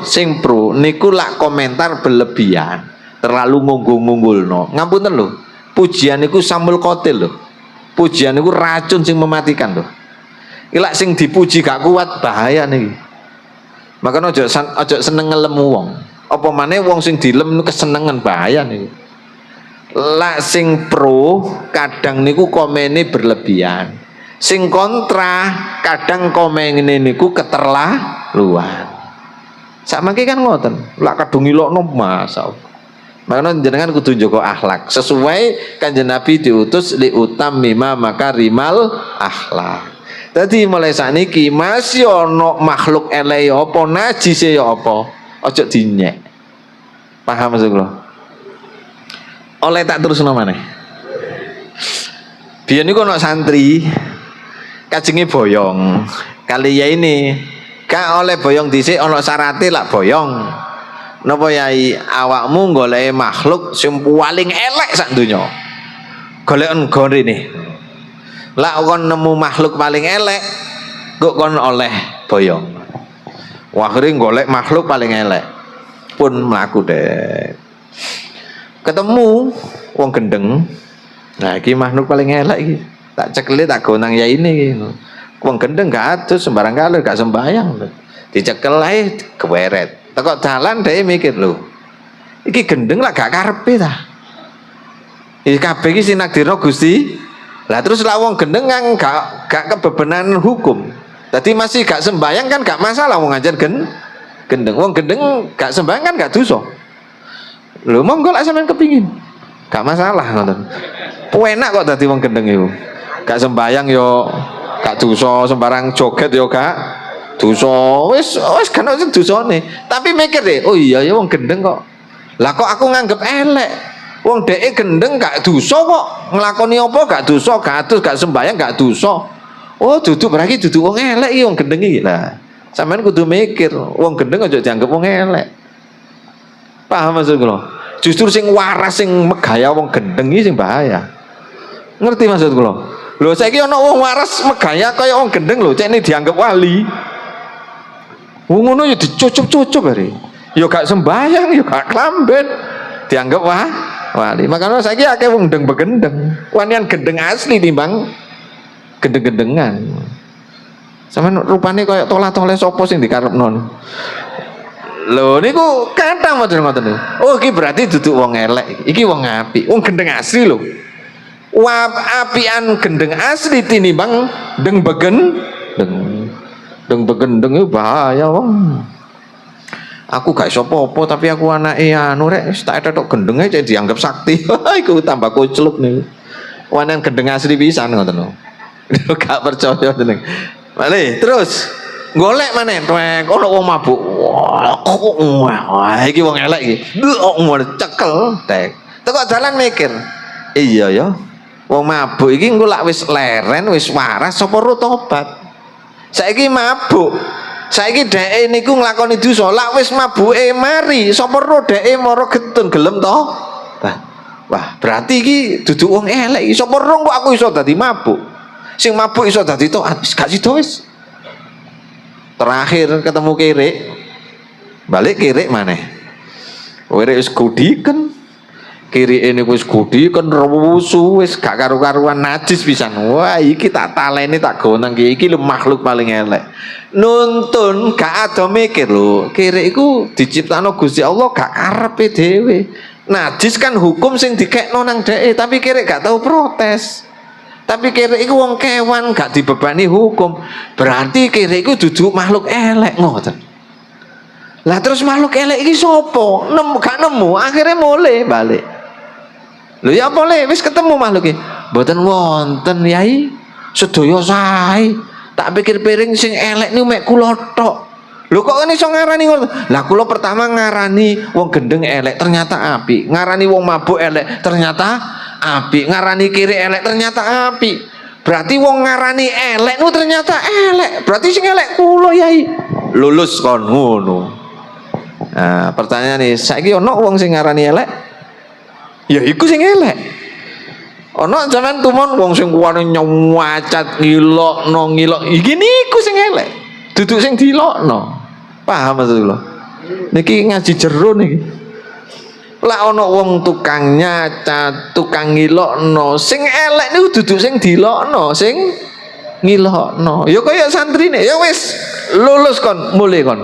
niku lak komentar berlebihan, terlalu ngunggul-ngunggulno. Ngapunten lho. Pujian niku سم القاتل lho. Pujian niku racun sing mematikan lho. Lak sing dipuji gak kuat, bahaya niki. Makanya ojo seneng ngelem wong. Apa maneh wong sing dilem kesenengan, bahaya niki. Lak sing pro kadang niku komene berlebihan. Sing kontra kadang komene niku keterlaluan. Sakmangke kan ngoten. Lak kadung ngilokno, masyaallah. Makanya jenengan kudu njaga akhlak. Sesuai Kanjeng Nabi diutus لأتمم مكارم الأخلاق. Dadi mulai sakniki masih ono makhluk elek ya apa, najis ya apa, ojo dinyek. Paham maksud kula? Oleh tak terusno maneh. Biyen niku ono santri kajenge boyong. Kali ya ini gak oleh boyong dhisik, ono syarate lak boyong. Napa, Yai? Awakmu goleki makhluk sing paling elek sak donya. Goleken rene. Lak kon nemu makhluk paling elek, kok kon oleh boyong. Wah, akhirnya golek makhluk paling elek. Pun mlaku deh. Ketemu wong gendeng. Nah, iki makhluk paling elek iki. Tak cekeli, tak gawa nang yai ini iki. Wong gendeng gak adus sembarang kali, gak sembayang. Dicekel ae keweret. Teko dalan dhek mikir, lho. Iki gendeng lah gak karepe ta. Iki kabeh iki sing nakdirno Gusti. Lah, terus lah wong gendeng kan gak kebebanan hukum. Dadi masih gak sembayang kan gak masalah, wong ngajar gendeng. Wong gendeng gak sembayang kan gak dosa. Lho, monggo lah sampean kepingin. Gak masalah ngoten. Enak kok dadi wong gendeng iku. Gak sembayang yo gak dosa, sembarang joget yo gak dosa. Wis wis kan ono dosane. Tapi mikir deh, oh iya ya, wong gendeng kok. Lah, kok aku nganggep elek? Wong dheke gendeng gak dosa kok. Nglakoni apa gak dosa, gak adus, gak sembayang gak dosa. Oh, duduk, berarti duduk wong elek iki wong gendeng iki. Lah, sampean kudu mikir, wong gendeng aja dianggap wong elek. Paham maksud kula? Justru sing waras sing megaya wong gendeng iki sing bahaya. Ngerti maksud kula? Lho, saiki ana wong waras megaya kaya wong gendeng lho, cek ini dianggap wali. Wong ngono ya dicucup-cucup hari. Ya gak sembayang, ya gak klamben. Dianggap wah wali. Makanya saiki akeh wong gendeng begendeng. Wanian gendeng asli timbang gendeng-gendengan. Sampeyan rupane kaya tolah-toleh, sapa sing dikarepno? Lho, niku kathah model ngoten niku. Oh, iki berarti duduk wong elek, iki wong apik. Wong gendeng asli lho. Wah, apian gendeng asli tinimbang deng begen deng. Deng begendeng itu bahaya wong. Aku gak iso apa-apa, tapi aku anake anu rek, wis tak ethok gendenge cek dianggap sakti. Iku tambah kocluk niku. Wanian gendeng asli pisan ngoten lho. Gak percaya jeneng. Balik terus golek maneh twek, ono wong mabuk. Wah, kok wah, iki wong elek iki. Duh, cekel tek. Teko dalan mikir. Iya ya. Wong mabuk iki engko lak wis leren, wis waras, sapa ro tobat. Saiki mabuk. Saiki dheke niku nglakoni dosa, lak wis mabuke mari, sapa ro dheke mara getun gelem to? Wah, wah, berarti iki dudu wong elek iki. Sapa ro kok aku iso dadi mabuk? Sing mabuk iso dadi taat, wis gak sida wis. Terakhir ketemu kirik. Balik kirik maneh. Kirik wis godiken. Kirike niku wis godiken, rusuh, wis gak karu-karuan, najis pisan. Wah, iki tak taleni, tak gawa nang iki lho, makhluk paling elek. Nuntun gak ada mikir lho, kirik iku diciptakno Gusti Allah gak karepe dhewe. Najis kan hukum sing dikekno nang dheke, tapi kirik gak tau protes. Tapi kirik iku wong kewan gak dibebani hukum. Berarti kirik iku duduk makhluk elek ngoten. Lah, terus makhluk elek iki sapa? Nemu gak nemu, akhirnya mulai balik. Lho, ya apa le wis ketemu makhluk iki? Mboten wonten, Yai. Sedaya sae. Tak pikir piring sing elek niku mek kula tok. Lho, kok ini iso ngarani ngono? Lah, kula pertama ngarani wong gendeng elek, ternyata apik. Ngarani wong mabuk elek, ternyata apik. Ngarani kere elek, ternyata apik. Berarti wong ngarani elek nu ternyata elek. Berarti sing elek kula, Yai. Lulus kon ngono. Nah, pertanyaan nih, saiki ono wong sing ngarani elek? Ya iku sing elek. Ono sampean tumon wong sing kuwane nyacat, ngilokno ngilok, iki niku sing elek. Duduk sing dilokno. Paham maksud kula? Niki ngaji jero niki. Lah, ono wong tukang nyacat, tukang ngilokno, sing elek niku duduk sing dilokno, sing ngilokno. Ya kaya santrine, ya wis lulus kon, mulih kon.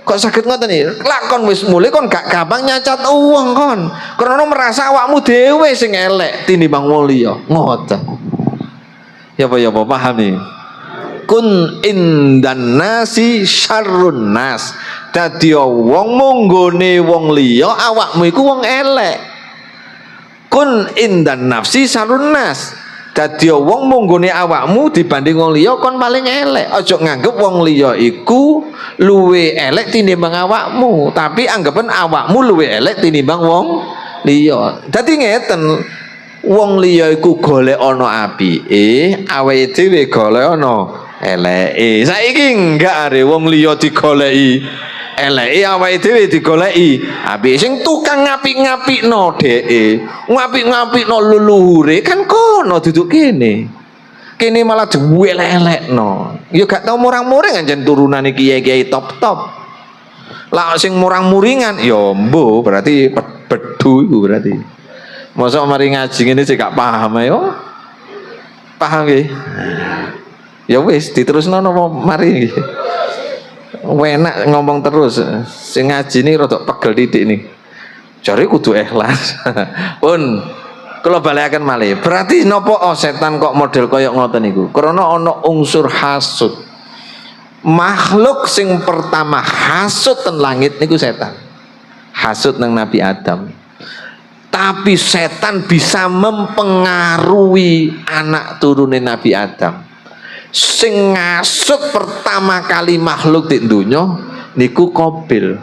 Kok saged ngoten iki? Lah, kon wis mulih, kon gak gampang nyacat wong kon. Karena merasa awakmu dhewe sing elek tinimbang wong liya. Ngoten. Ya apa, ya apa, paham nih? كن عند الناس شر الناس. Dadi wong munggone wong liya, awakmu iku wong elek. كن عند النفس شر الناس. Dadi wong munggone awakmu dibanding wong liya, kon paling elek. Aja nganggep wong liya iku luwe elek tinimbang awakmu, tapi anggapan awakmu luwe elek tinimbang wong liya. Dadi ngeten, wong liya iku golek ana apike, awake dhewe golek ana eleke. Saiki enggak are, wong liya digoleki eleke, awake dhewe digoleki apike. Sing tukang ngapik-ngapikno dheke, ngapik-ngapikno leluhure kan kono, duduk kene. Kene malah dielek-elekno. Ya gak tau murang-muring, anjen turunane kiai-kiai top-top. Lah, sing murang-muringan ya mbuh, berarti bedu iku berarti. Mosok mari ngaji ngene sik gak paham ayo. Paham nggih? Ya wis, diterusno napa mari nggih? Enak ngomong terus. Sing ngaji ini rada pegel titik nih. Jare kudu ikhlas. Pun kula balekaken malih. Berarti napa, oh, setan kok model koyok ngoten niku? Krana ana unsur hasud. Makhluk sing pertama hasud ten langit niku setan. Hasud nang Nabi Adam. Tapi setan bisa mempengaruhi anak turune Nabi Adam. Sing ngasut pertama kali makhluk di dunya niku Kobil.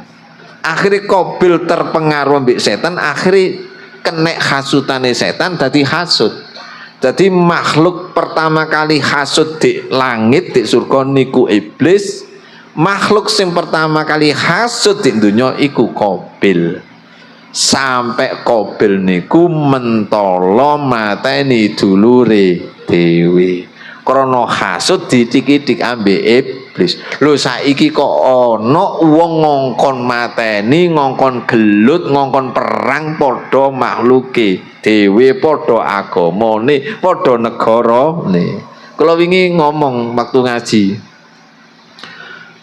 Akhirnya Kobil terpengaruh ambek setan, akhirnya kenek hasutane setan, dadi hasud. Jadi makhluk pertama kali hasud di langit, di surga niku iblis. Makhluk sing pertama kali hasud di dunya iku Kobil. Sampai Kobil niku mentolo mateni dulure dhewe. Krana hasud didik-didik ambek iblis. Lho, saiki kok ana wong ngongkon mateni, ngongkon gelut, ngongkon perang padha makhluke dhewe, padha agamane, padha negarane. Kula wingi ngomong waktu ngaji.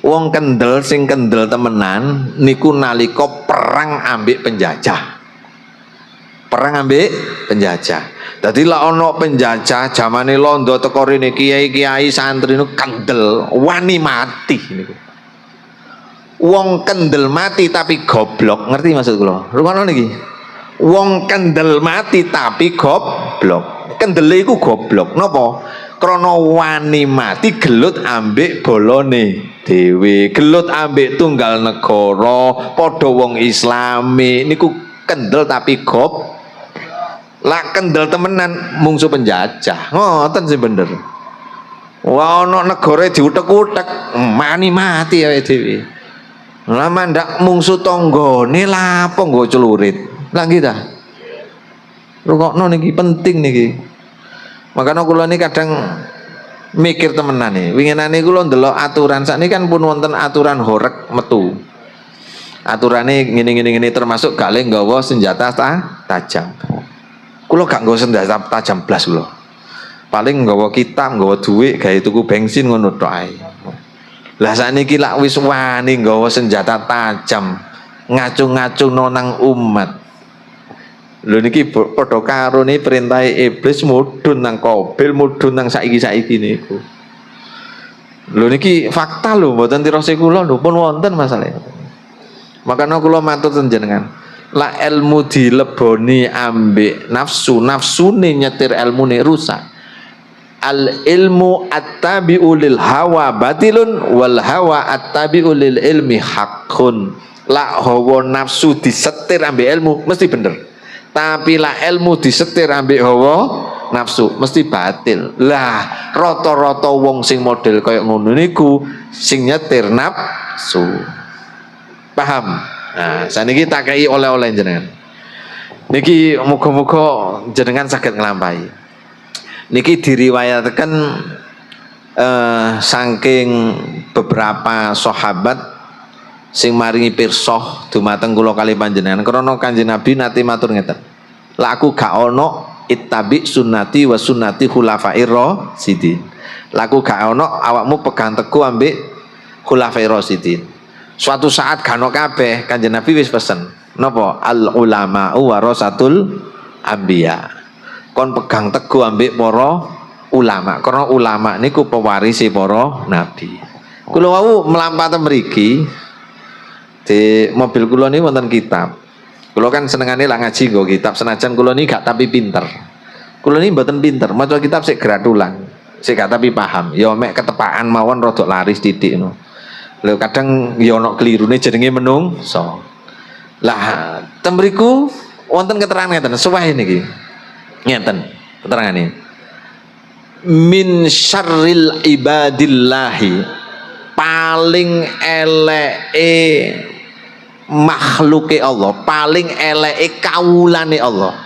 Wong kendel, sing kendel temenan niku nalika perang ambek penjajah. Perang ambek penjajah. Dadi lah ana penjajah zamane Londo teko rene, kiai-kiai santri niku kendel, wani mati niku. Wong kendel mati tapi goblok, ngerti maksud kula? Rungono niki. Wong kendel mati tapi goblok. Kendele iku goblok. Napa? Krana wani mati gelut ambek bolone dhewe, gelut ambek tunggal negara, padha wong Islami niku kendel tapi goblok. Lah, kendel temenan mungsuh penjajah. Ngoten sih bener. Wah, ana negara diutek-utek, mani mati awake dhewe. Lah, mandak mungsuh tanggane lapo nggo celurit. Lah, nggih ta? Rungokno niki, penting niki. Makanya kula ini kadang mikir temenan nih. Winginane kula ndelok aturan, sakniki kan pun wonten aturan horeg metu. Aturane ngene ngene ngene, termasuk gak le nggawa senjata tajam. Kula gak nggawa senjata tajam blas kula. Paling nggawa kitab, nggawa dhuwit gawe tuku bensin, ngono tok ae. Lah, sakniki lak wis wani nggawa senjata tajam, ngacung-ngacungno nang umat. Lho, niki padha karo ni perintah iblis mudhun nang Kobil, mudhun nang saiki-saiki niku. Lho, niki fakta lho, mboten tirose kula lho, pun wonten masalah. Makanya kula matur ten jenengan. Lah, ilmu dileboni ambek nafsu, nafsune nyetir ilmune, rusak. العلم التابع للهوى باطل والهوى التابع للعلم حق. Lak hawa nafsu disetir ambek ilmu mesti bener, tapi lah ilmu disetir ambek hawa nafsu mesti batil. Lah, rata-rata wong sing model kaya ngono niku sing nyetir nafsu. Paham? Nah, saniki tak kei oleh-oleh jenengan niki, muga-muga jenengan saged nglampahi. Niki diriwayatkan saking beberapa sahabat sing maringi pirsa dumateng kula kali panjenengan, krana Kanjeng Nabi nate matur ngeten, "Lah, aku gak ono, اتبع سنتي وسنة الخلفاء الراشدين." Lah, aku gak ono, awakmu pegang teguh ambek khulafair rasyidin. Suatu saat gak ono kabeh, Kanjeng Nabi wis pesen napa? العلماء ورثة الأنبياء. Kon pegang teguh ambek para ulama karena ulama niku pewarisi para nabi. Kula wau mlampah mriki, di mobil kula niki wonten kitab. Kula kan senengane lah ngaji nggo kitab, senajan kula niki gak tapi pinter. Kula niki mboten pinter, maca kitab sik gratulan, sik gak tapi paham. Ya mek ketepaan mawon, rodok laris titik no. Lho, kadang ya ana kelirune, jenenge menungso. Lah, ten mriku wonten keterangan ngeten, suwah niki. Ngeten keterangane. من شر عباد الله, paling eleke makhluke Allah, paling eleke kawulane Allah.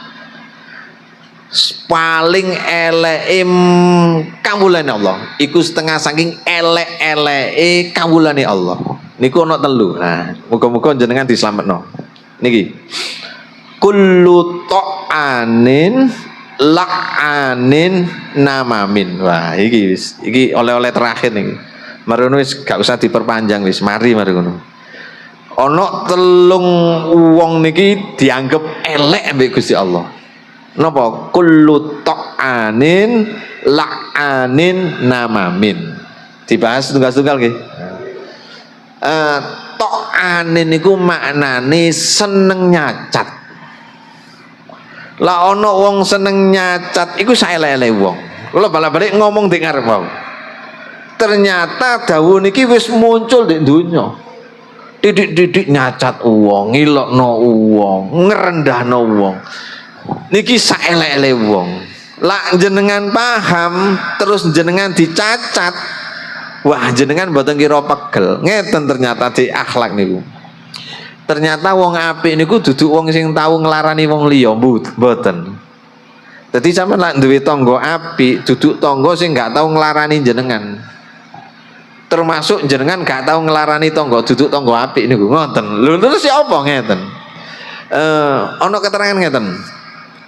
Paling eleke kawulane Allah iku setengah saking elek-eleke kawulane Allah. Niku ana telu. Nah, muga-muga jenengan dislametno. Niki. كل طعان لعان نمام. Wah, iki wis, iki oleh-oleh terakhir niki. Mari ngono wis gak usah diperpanjang, wis mari mari ngono. Ana telung wong niki dianggap elek ambek Gusti Allah. Napa? كل طعان لعان نمام. Dibahas tunggal-tunggal nggih. طعان niku maknane seneng nyacat. Lah, ana wong seneng nyacat iku saelek-eleke wong. Kula balik-balik ngomong di ngarep wong. Ternyata dawuh niki wis muncul di dunya. Didik-didik nyacat wong, ngilokno wong, ngerendahno wong. Niki saelek-eleke wong. Lah, jenengan paham terus jenengan dicacat. Wah, jenengan mboten kira pegel. Ngeten ternyata di akhlak niku. Ternyata wong apik niku duduk wong sing tau nglarani wong liya, mboten. Dadi sampean lak duwe tangga apik, duduk tangga sing gak tau nglarani jenengan. Termasuk jenengan gak tau nglarani tangga, duduk tangga apik niku ngoten. Lho, terus ya apa ngeten? Ana keterangan ngeten.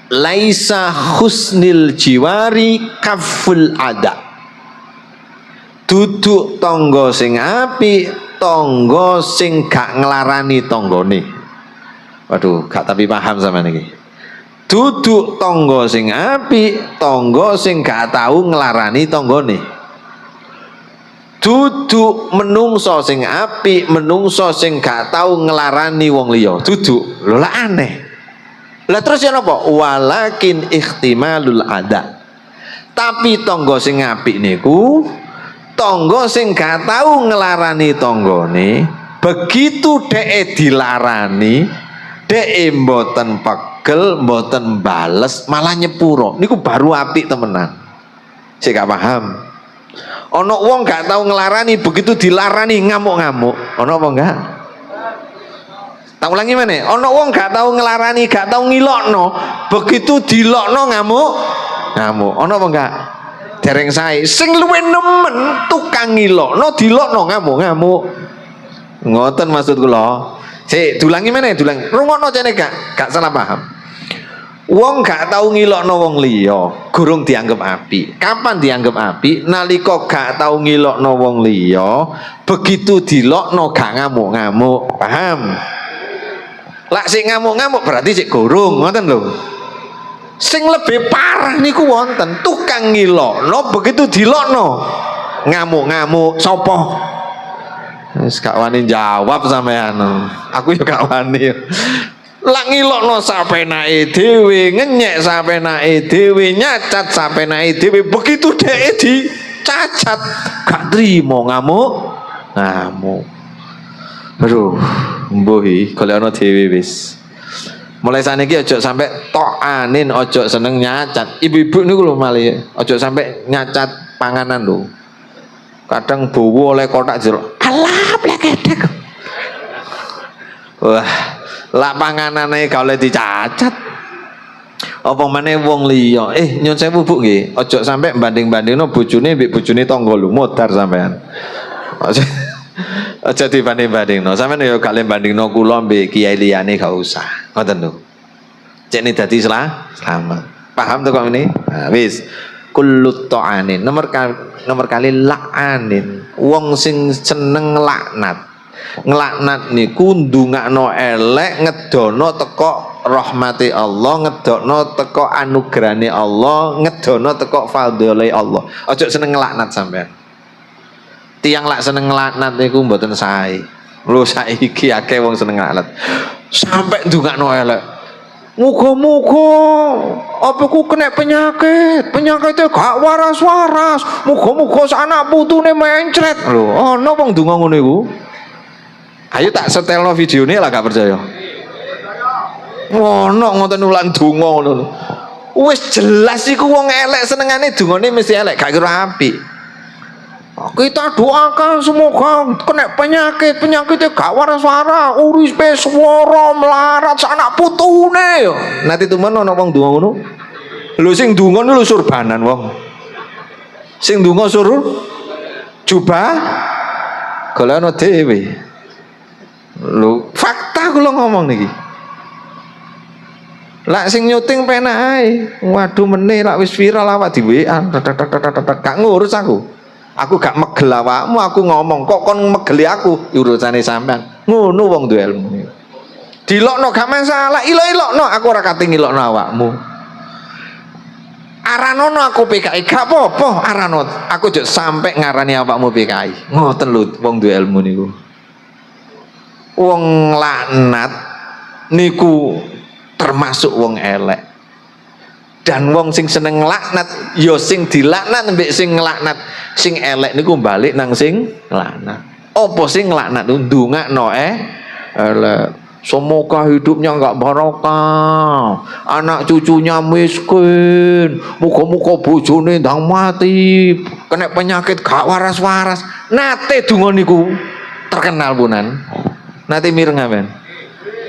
ليس حسن الجوار كف الأذى. Duduk tangga sing apik, tangga sing gak nglarani tanggane. Waduh, gak tapi paham sama niki. Duduk tangga sing apik, tangga sing gak tau nglarani tanggane. Duduk menungso sing apik, menungso sing gak tau nglarani wong liya. Duduk. Lho lah, aneh. Lah, terus ya napa? ولكن احتمال الأذى. Tapi tangga sing apik niku tangga sing gak tau nglarani tanggane, begitu dheke dilarani, dheke mboten pegel, mboten bales, malah nyepuro. Niku baru apik temenan. Saya gak paham. Ono wong gak tau ngelarani, begitu dilarani ngamuk-ngamuk. Ono apa enggak? Tak ulangi mana? Ono wong gak tau ngelarani, gak tau ngilokno, begitu dilokno ngamuk, ngamuk. Ono apa enggak? Dereng sae. Sing luwih nemen tukang ngilokno, dilokno ngamuk-ngamuk. Ngoten maksud kula. Sik, diulangi mana? Diulangi. Rungokno jane gak salah paham. Wong gak tau ngilokno wong liya, gurung dianggap apik. Kapan dianggap apik? Nalika gak tau ngilokno wong liya, begitu dilokno gak ngamuk-ngamuk. Paham? Lak sing ngamuk-ngamuk berarti sik gurung, ngoten lho. Sing lebih parah niku wonten tukang ngilokno, begitu dilokno ngamuk-ngamuk. Sapa? Wis gak wani jawab sampean. Aku ya gak wani. Lak ngilokno sapenake dhewe, ngenyek sapenake dhewe, nyacat sapenake dhewe. Begitu dhek dicacat gak trimo, ngamuk ngamuk. Aduh, mbuh iki golekana dhewe wis. Mulai saniki aja sampai toanin, aja seneng nyacat. Ibu-ibu niku lho malih, aja sampai nyacat panganan lho. Kadang bowo oleh kotak jeruk. Alah, blekedek. Wah, lak panganane gak oleh dicacat. Apa meneh wong liya? Eh, nyun sewu, Bu, nggih, aja sampai banding-bandingno bojone mbek bojone tangga lho, modar sampean. Aja dibanding-bandingno. Sampeyan ya gak le bandingno kula mbek kiai liyane, gak usah. Ngoten lho. Cek ini dadi selamat. Paham tuh kok ini? Nah, wis. Kullu ta'anin. Nomor kali la'anin. Wong sing seneng laknat. Nglaknat niku ndongakno elek, ngedono teko rahmati Allah, ngedokno teko anugerahane Allah, ngedono teko fadhole Allah. Aja seneng nglaknat sampean. Tiang lak seneng nglaknat niku mboten sae. Lho, saiki akeh wong seneng nglaknat. Sampai ndongakno elek. Muga-muga apa ku kena penyakit, penyakitnya gak waras-waras. Muga-muga anak putune mencret. Lho, ana wong ndonga ngono iku. Ayo tak setelno videone lah, gak percaya. Ono ngoten ulang donga ngono. Wis jelas iku wong elek, senengane dungane mesti elek, gak kira apik. Kita doakan semoga kena penyakit, penyakitnya gak waras-waras, uripe swara melarat anak putune. Nanti tumen ana wong donga ngono. Lho, sing donga lho surbanan wong. Sing donga sur jubah golekno dhewe. Lho, fakta kula ngomong niki. Lak sing nyuting penak ae. Waduh, meneh lak wis viral awak di WA. Gak ngurus aku. Aku gak megel awakmu, aku ngomong kok kon megeli aku, urusane sampean. Ngono wong duwe ilmu. Dilokno gak masalah, ilok-ilokno, aku ora kate ngilokno awakmu. Aranono aku PKI gak apa-apa, arano. Aku jek sampai ngarani awakmu PKI. Ngoten lho wong duwe ilmu niku. Wong laknat niku termasuk wong elek. Dan wong sing seneng laknat ya sing dilaknat mbek sing nglaknat. Sing elek niku balik nang sing laknat. Apa sing nglaknat ndongakno elek. Semoga hidupnya nggak barokah, anak cucunya miskin, muga-muga bojone ndang mati, kena penyakit gak waras-waras. Nate donga niku terkenal punan. Nate mireng sampean.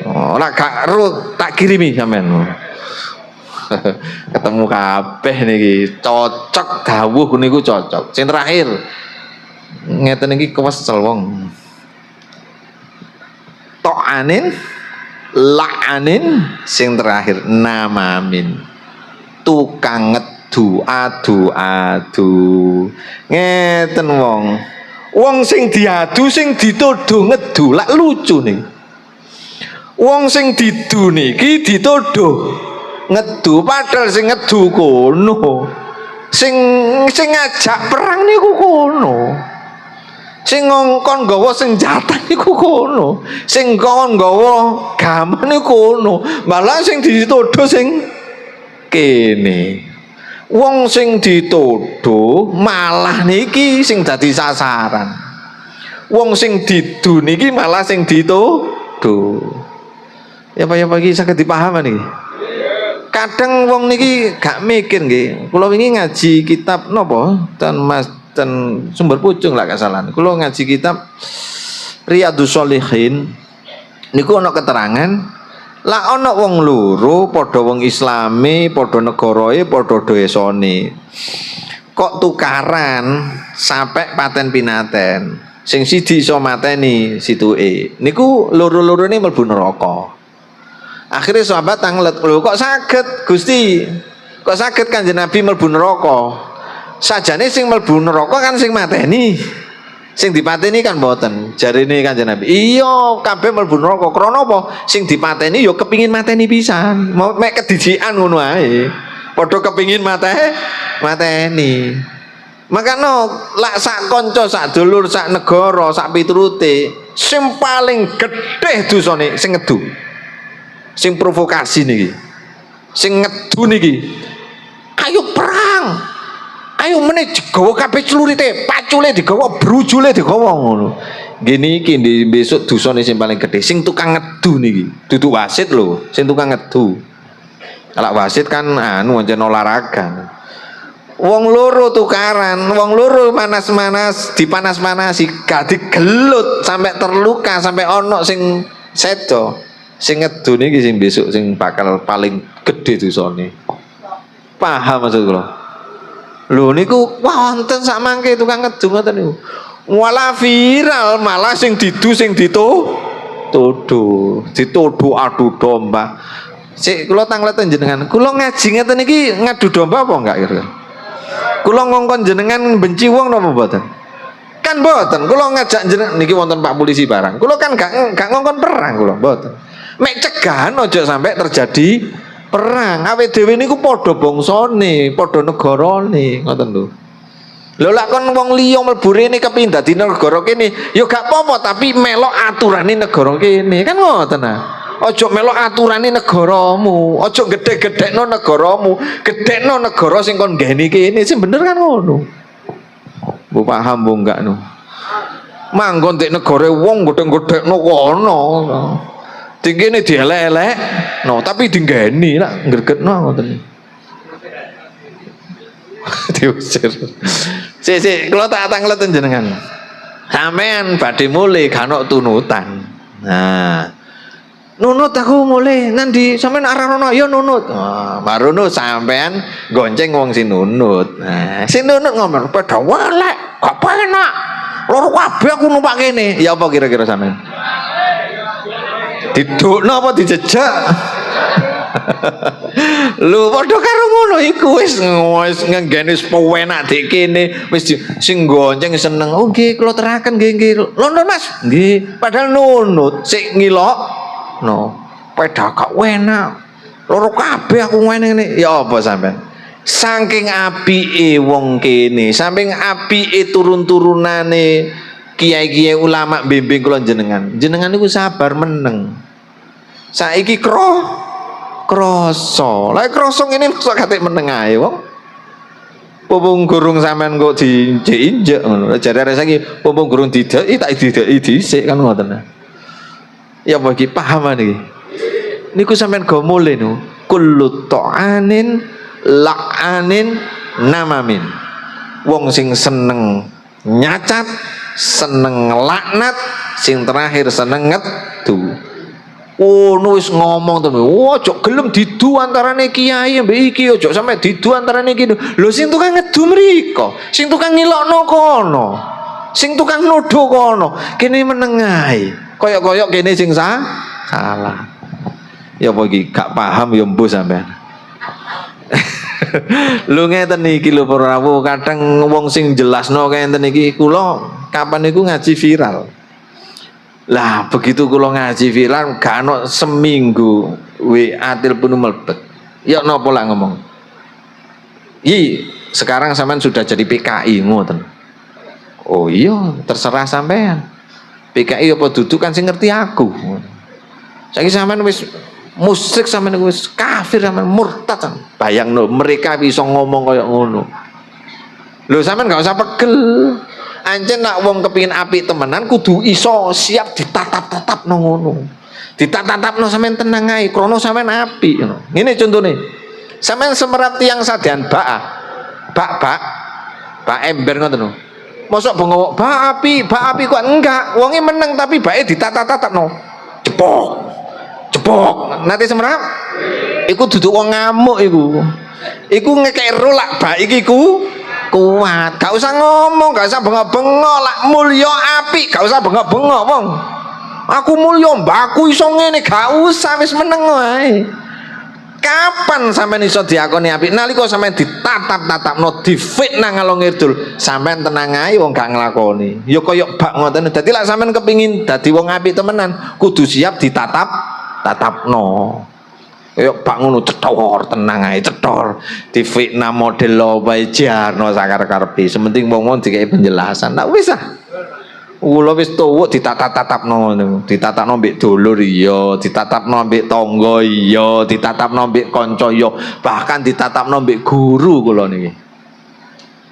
Oh, lak gak ero tak kirimi sampean. Ketemu kabeh niki, cocok dawuh niku cocok. Sing terakhir ngeten iki kewesel wong. To'anin, la'anin, sing terakhir namamin. Tukang ngedu adu adu. Ngeten wong. Wong sing diadu sing dituduh ngedu, lak lucu nih. Wong sing didu niki dituduh ngedu, padahal sing ngedu kono. Sing sing ngajak perang niku kono. Sing ngongkon nggawa senjata niku kono. Sing kon nggawa gaman niku kono. Malah sing dituduh sing kene. Wong sing dituduh malah niki sing dadi sasaran. Wong sing didu niki malah sing dituduh. Ya Pak, ya Pak, iki saged dipahami niki. Kadang wong niki gak mikir nggih. Kula wingi ngaji kitab napa? Ten Mas, ten Sumber Pucung lah gak salah. Kula ngaji kitab Riyadhus Shalihin niku ana keterangan lah ana wong loro padha wong Islami, padha negarae, padha desane. Kok tukaran sampai paten pinaten. Sing siji iso mateni situke. Niku loro-lorone mlebu neraka. Akhirnya sahabat tanglet, "Lho, kok saged, Gusti? Kok saged Kanjeng Nabi mlebu neraka? Sajane sing mlebu neraka kan sing mateni. Sing dipateni kan mboten." Jarine Kanjeng Nabi, "Iya, kabeh mlebu neraka. Krana apa? Sing dipateni ya kepingin mateni pisan. Mau mek kedijikan ngono ae. Padha kepingin mateni." Makanya lak sak kanca, sak dulur, sak negara, sak piturute, sing paling gedhe dosane sing ngedu. Sing provokasi niki. Sing ngedu niki. Ayo perang. Ayo meneh digawa kabeh clurite, pacule digawa, brujule digawa ngono. Gini iki besok dosane sing paling gede, sing tukang ngedu niki. Dudu wasit lho, sing tukang ngedu. Kalau wasit kan anu ancen olahraga. Wong loro tukaran, wong loro manas-manas, dipanas-manasi, gak digelut sampai terluka, sampai ono sing sedo. Sing ngedu niki sing besok sing bakal paling gede dosane. Paham maksud kula? Lho niku wonten sak mangke tukang ngedu ngoten niku. Walah viral, malah sing didu sing dituduh, dituduh adu domba. Sik kula tangleten jenengan, kula ngaji ngeten iki ngadu domba apa enggak kira? Kula ngongkon jenengan benci wong napa mboten? Kan mboten, kula ngajak jenengan niki wonten Pak polisi barang. Kula kan gak ngongkon perang kula, mboten. Mek cegahan aja sampai terjadi perang. Awake dhewe niku padha bangsane, padha negarane, ngoten lho. Lho lak kon wong liya mlebu rene kepingin dadi negara kene, ya gak apa-apa tapi melok aturane negara kene. Kan ngoten ah. Aja melok aturane negaramu, aja gedhe-gedhekno negaramu, gedhekno negara sing kon nggeni kene. Sing bener kan ngono. Bu paham bu enggak nu? Manggon ndek negara wong gedhe-gedhekno kono. Dingkene dielek-elek, no, tapi dinggeni lah gregetno ngoten. Diusir. Sik sik, kula tak tanglet jenengan. Sampean badhe mulih gak ono tunutan. Nah, nunut aku mulih nanti sampean arah rono ya nunut. Wah, baru sampean gonceng wong sing nunut. Nah, sing nunut ngomong sepeda welek, gak penak. Loro kabeh aku numpak kene. Ya apa kira-kira sampean? Didukno apa dijejak? Lho padha karo ngono iku wis wis ngenggene wis penak dik kene wis sing gonceng seneng. Oh nggih kula teraken nggih nggih. Lho Mas. Nggih, padahal nunut sik ngilok no. Peda gak enak. Loro kabeh aku ngene ngene. Ya apa sampean? Saking apike wong kene, saking apike turun-turunane kiai-kiai ulama bimbing kula jenengan. Jenengan niku sabar meneng. Saiki kroso. Lah kroso ngene mosok kate meneng ae wong. Pumpung gurung sampean kok diinjek-injek ngono. Jare arek saiki pumpung gurung dideki tak dideki dhisik kan ngoten. Ya apa iki paham iki? Niku sampean go mulih nu. Kullu ta'anin la'anin namamin. Wong sing seneng nyacat, seneng laknat, sing terakhir seneng ngedu. Oh, wis ngomong to. Oh, aja gelem didu antarane kiai mbek iki, aja sampe didu antarane iki. Lho sing tukang ngedu mriko, sing tukang ngilokno kono. Sing tukang nuduh kono, kene meneng ae. Koyok-koyok kene sing salah. Ya apa iki gak paham ya mbuh sampean. Lho ngeten iki lho para rawuh, kadang wong sing jelasno ngeten iki kula kapan niku ngaji viral. Lah begitu kula ngaji viral gak ono seminggu WA telepon mlebet. Ya napa lah ngomong. Yi, sekarang sampean sudah jadi PKI ngoten. Oh iya, terserah sampean. PKI apa duduk kan sing ngerti aku. Saiki sampean wis musyrik, sampean wis kafir, sampean murtad. Bayangno mereka bisa ngomong kaya ngono. Lho sampean gak usah pegel. Ancen nak wong kepingin apik temenan kudu iso siap ditatap-tatapno ngono. Ditatap-tatapno sampean tenang ae, krana sampean apik ngono. Ngene contone. Sampean semerap tiyang sadean bak ah. Bak bak bak ember ngoten lho. Mosok bengok bak api kok enggak. Wonge meneng tapi bake ditatap-tatapno. Jepok. Jepok. Nanti semerap? Iku duduk wong ngamuk iku. Iku ngekek ro lak bak iki ku kuat. Gak usah ngomong, gak usah bengok-bengok lak mulya apik, gak usah bengok-bengok wong. Aku mulya, mbakku iso ngene, gak usah wis meneng wae. Kapan sampean iso diakoni apik? Nalika sampean ditatap-tatapno, difitnah ngalor ngidul, sampean tenang ae wong gak nglakoni. Ya kaya bak ngoten. Dadi lek sampean kepingin dadi wong apik temenan, kudu siap ditatap tatapno. Kaya bak ngono cetor tenang ae cetor. Difitnah model apa jarno sakar-karepe. Sementing wong-wong dikei penjelasan. Nah wis ah. Kula wis tuwuk ditatap-tatapno ngono. Ditatapno mbek dulur iya, ditatapno mbek tangga iya, ditatapno mbek kanca iya, bahkan ditatapno mbek guru kula niki.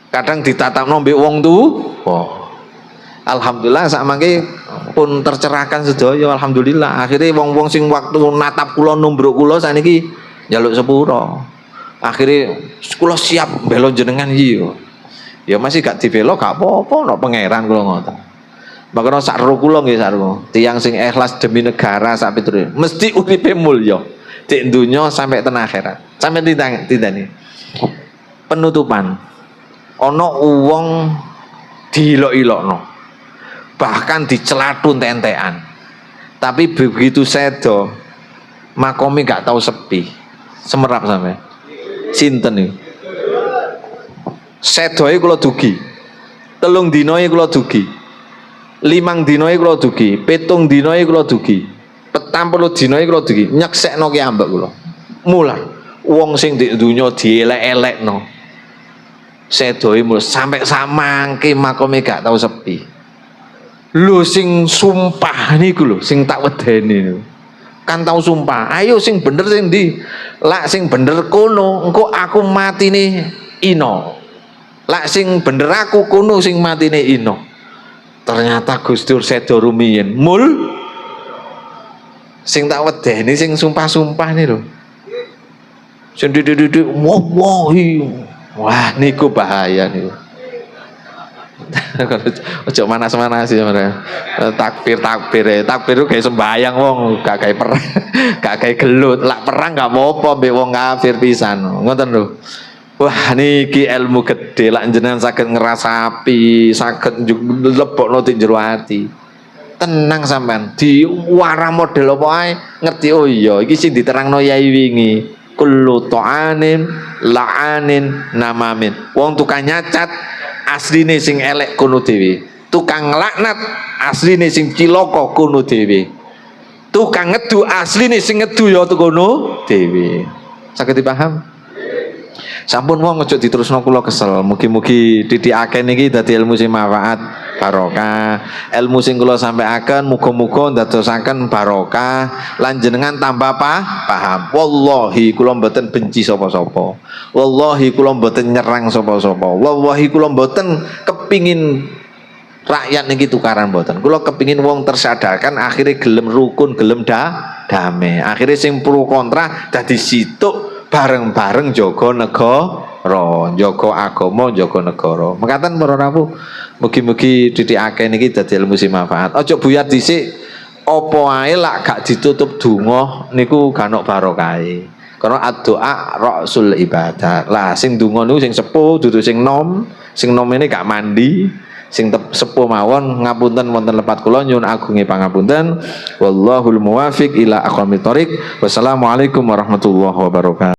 Kadang ditatapno mbek wong tuwa. Alhamdulillah, sak mangke pun tercerahkan sedaya, alhamdulillah. Akhirnya wong-wong sing waktu natap kula, numbruk kula, saniki njaluk sepuro. Akhirnya kula siap bela jenengan iki yo. Ya masih gak dibela gak apa-apa, no Pangeran kula ngoten. Makanya sak ro kula nggih, sak ro. Tiyang sing ikhlas demi negara sak piturute mesti uripe mulya. Dek donya sampai ten akhirat. Sampai tindang tindani. Penutupan. Ana wong diilok-ilokno. Bahkan dicelathu entek-entekan. Tapi begitu sedo, makome gak tau sepi. Semerap sampe. Sinten niku? Sedoe kula dugi. 3 dinae kula dugi. 5 dinae kula dugi, 7 dinae kula dugi. 40 dinae kula dugi. Nyeksekno ki ambek kula. Mulah wong sing di dunya dielek-elekno. Sedoe mul sampai samangke makome gak tau sepi. Lho, sing sumpah niku lho sing tak wedeni niku. Kan tau sumpah, ayo sing bener sing ndi? Lak sing bener kono, engko aku matine ino. Lak sing bener aku, kono sing matine ino. Ternyata Gus Dur sedo rumiyin. Mul sing tak wedeni sing sumpah-sumpah nih lho. Sing didik-didik wah wah. Wah, niku bahaya niku. Ojo manas-manas ya mereka. Takbir takbir ya. Takbir itu kayak sembayang wong, gak kayak perang, gak kayak gelut. Lak perang gak apa-apa mbek wong kafir pisan. Ngoten lho. Wah, niki ilmu gede, lak jenengan saged ngrasapi, saged lebokno teng jero ati. Tenang sampean, diwarah model apa ae ngerti, oh iya, iki sing diterangno yai wingi. Kullu ta'anin la'anin namamin. Wong tukang nyacat asline sing elek kono dhewe. Tukang laknat asline sing cilaka kono dhewe. Tukang ngedu asline sing ngedu ya kono dhewe. Saged dipaham? Sampun wong, aja diterusno, kula kesel. Mugi-mugi didikake niki dadi ilmu sing manfaat barokah. Ilmu sing kula sampaikan muga-muga ndadosaken barokah lan jenengan tambah paham. Wallahi kula mboten benci sapa-sapa. Wallahi kula mboten nyerang sapa-sapa. Wallahi kula mboten kepingin rakyat niki tukaran, mboten. Kula kepingin wong tersadarkan, akhirnya gelem rukun, gelem damai. Akhirnya sing pro kontra dadi situk, bareng-bareng jaga negara, jaga agama, jaga negara. Mekaten, para rawuh, mugi-mugi didikake niki dadi ilmu sing manfaat. Aja buyar dhisik, apa ae lak gak ditutup donga niku gak ono barokahe. Karena ad-doa ra'sul ibadah. Lah, sing donga niku sing sepuh, dudu sing nom. Sing nom ini gak mandi, sing sepuh mawon. Ngapunten wonten lepat kula, nyuwun agunge pangapunten. Wallahul muwafiq ila aqwamit thoriq. Wassalamualaikum warahmatullahi wabarakatuh.